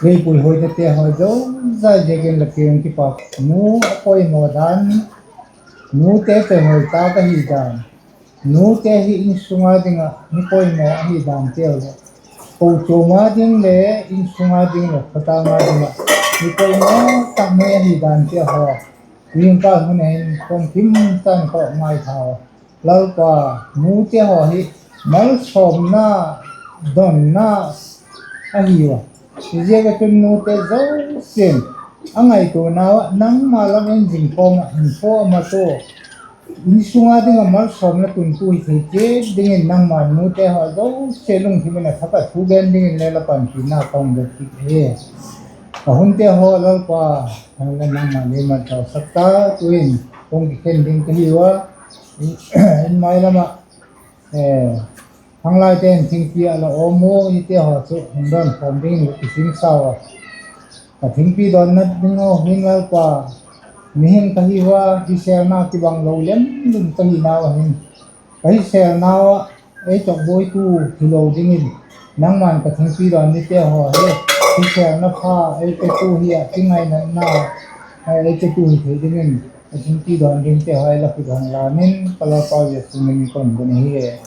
ei puihuainate haw zozai ziakin la kiang kipâk. Nu a poimaw dan, nute poimaw tak ahi dan, nute hi insung a ding ah mi poimaw ahi danteu leh, kochuam a ding le, insung a ding leh khawtâng a ding ah mi poimaw tak mai ahi dante haw, zingkal hun a hin kawm kim tan ka ngaitha a. Lalpa, nute haw hi malsawmna, donna ahi a. Ziaziakchun nute zosia'n a ngaituanau ah nangma lam en zing kawm ah hin tho a ma tu, insung a ding ah malsawmna tuntu hi thei chiat dingin nangma'n nute haw zosia lungthim in a thak ah thu gen dingin le la panpina ka hung dot kit hi. Ka hunte haw Lalpa, nangma'n ei malsawmsak ta, tuin hung kikhen ding ka hiu a. In mai lam ah, khanglaite'n thingpi ah la um u, hite haw chu hung dawn khawm dingin la kisin sau a. Ka thingpi dawnna ding haw hin Lalpa, mihing ka hiu a, hisêlna kibang lo lem lum ka hinau a hin, ka hisêlnau ah ei chawkbuaitu hilo dingin, nangma'n ka thingpi dawn nite haw hi hisêlna pha ei petu hi a, kingainatna ei petu hi thei dingin, ka thingpi dawn dingte haw ei la kut hang lam in ka Lalpa Jesu min in ka hun don ahi.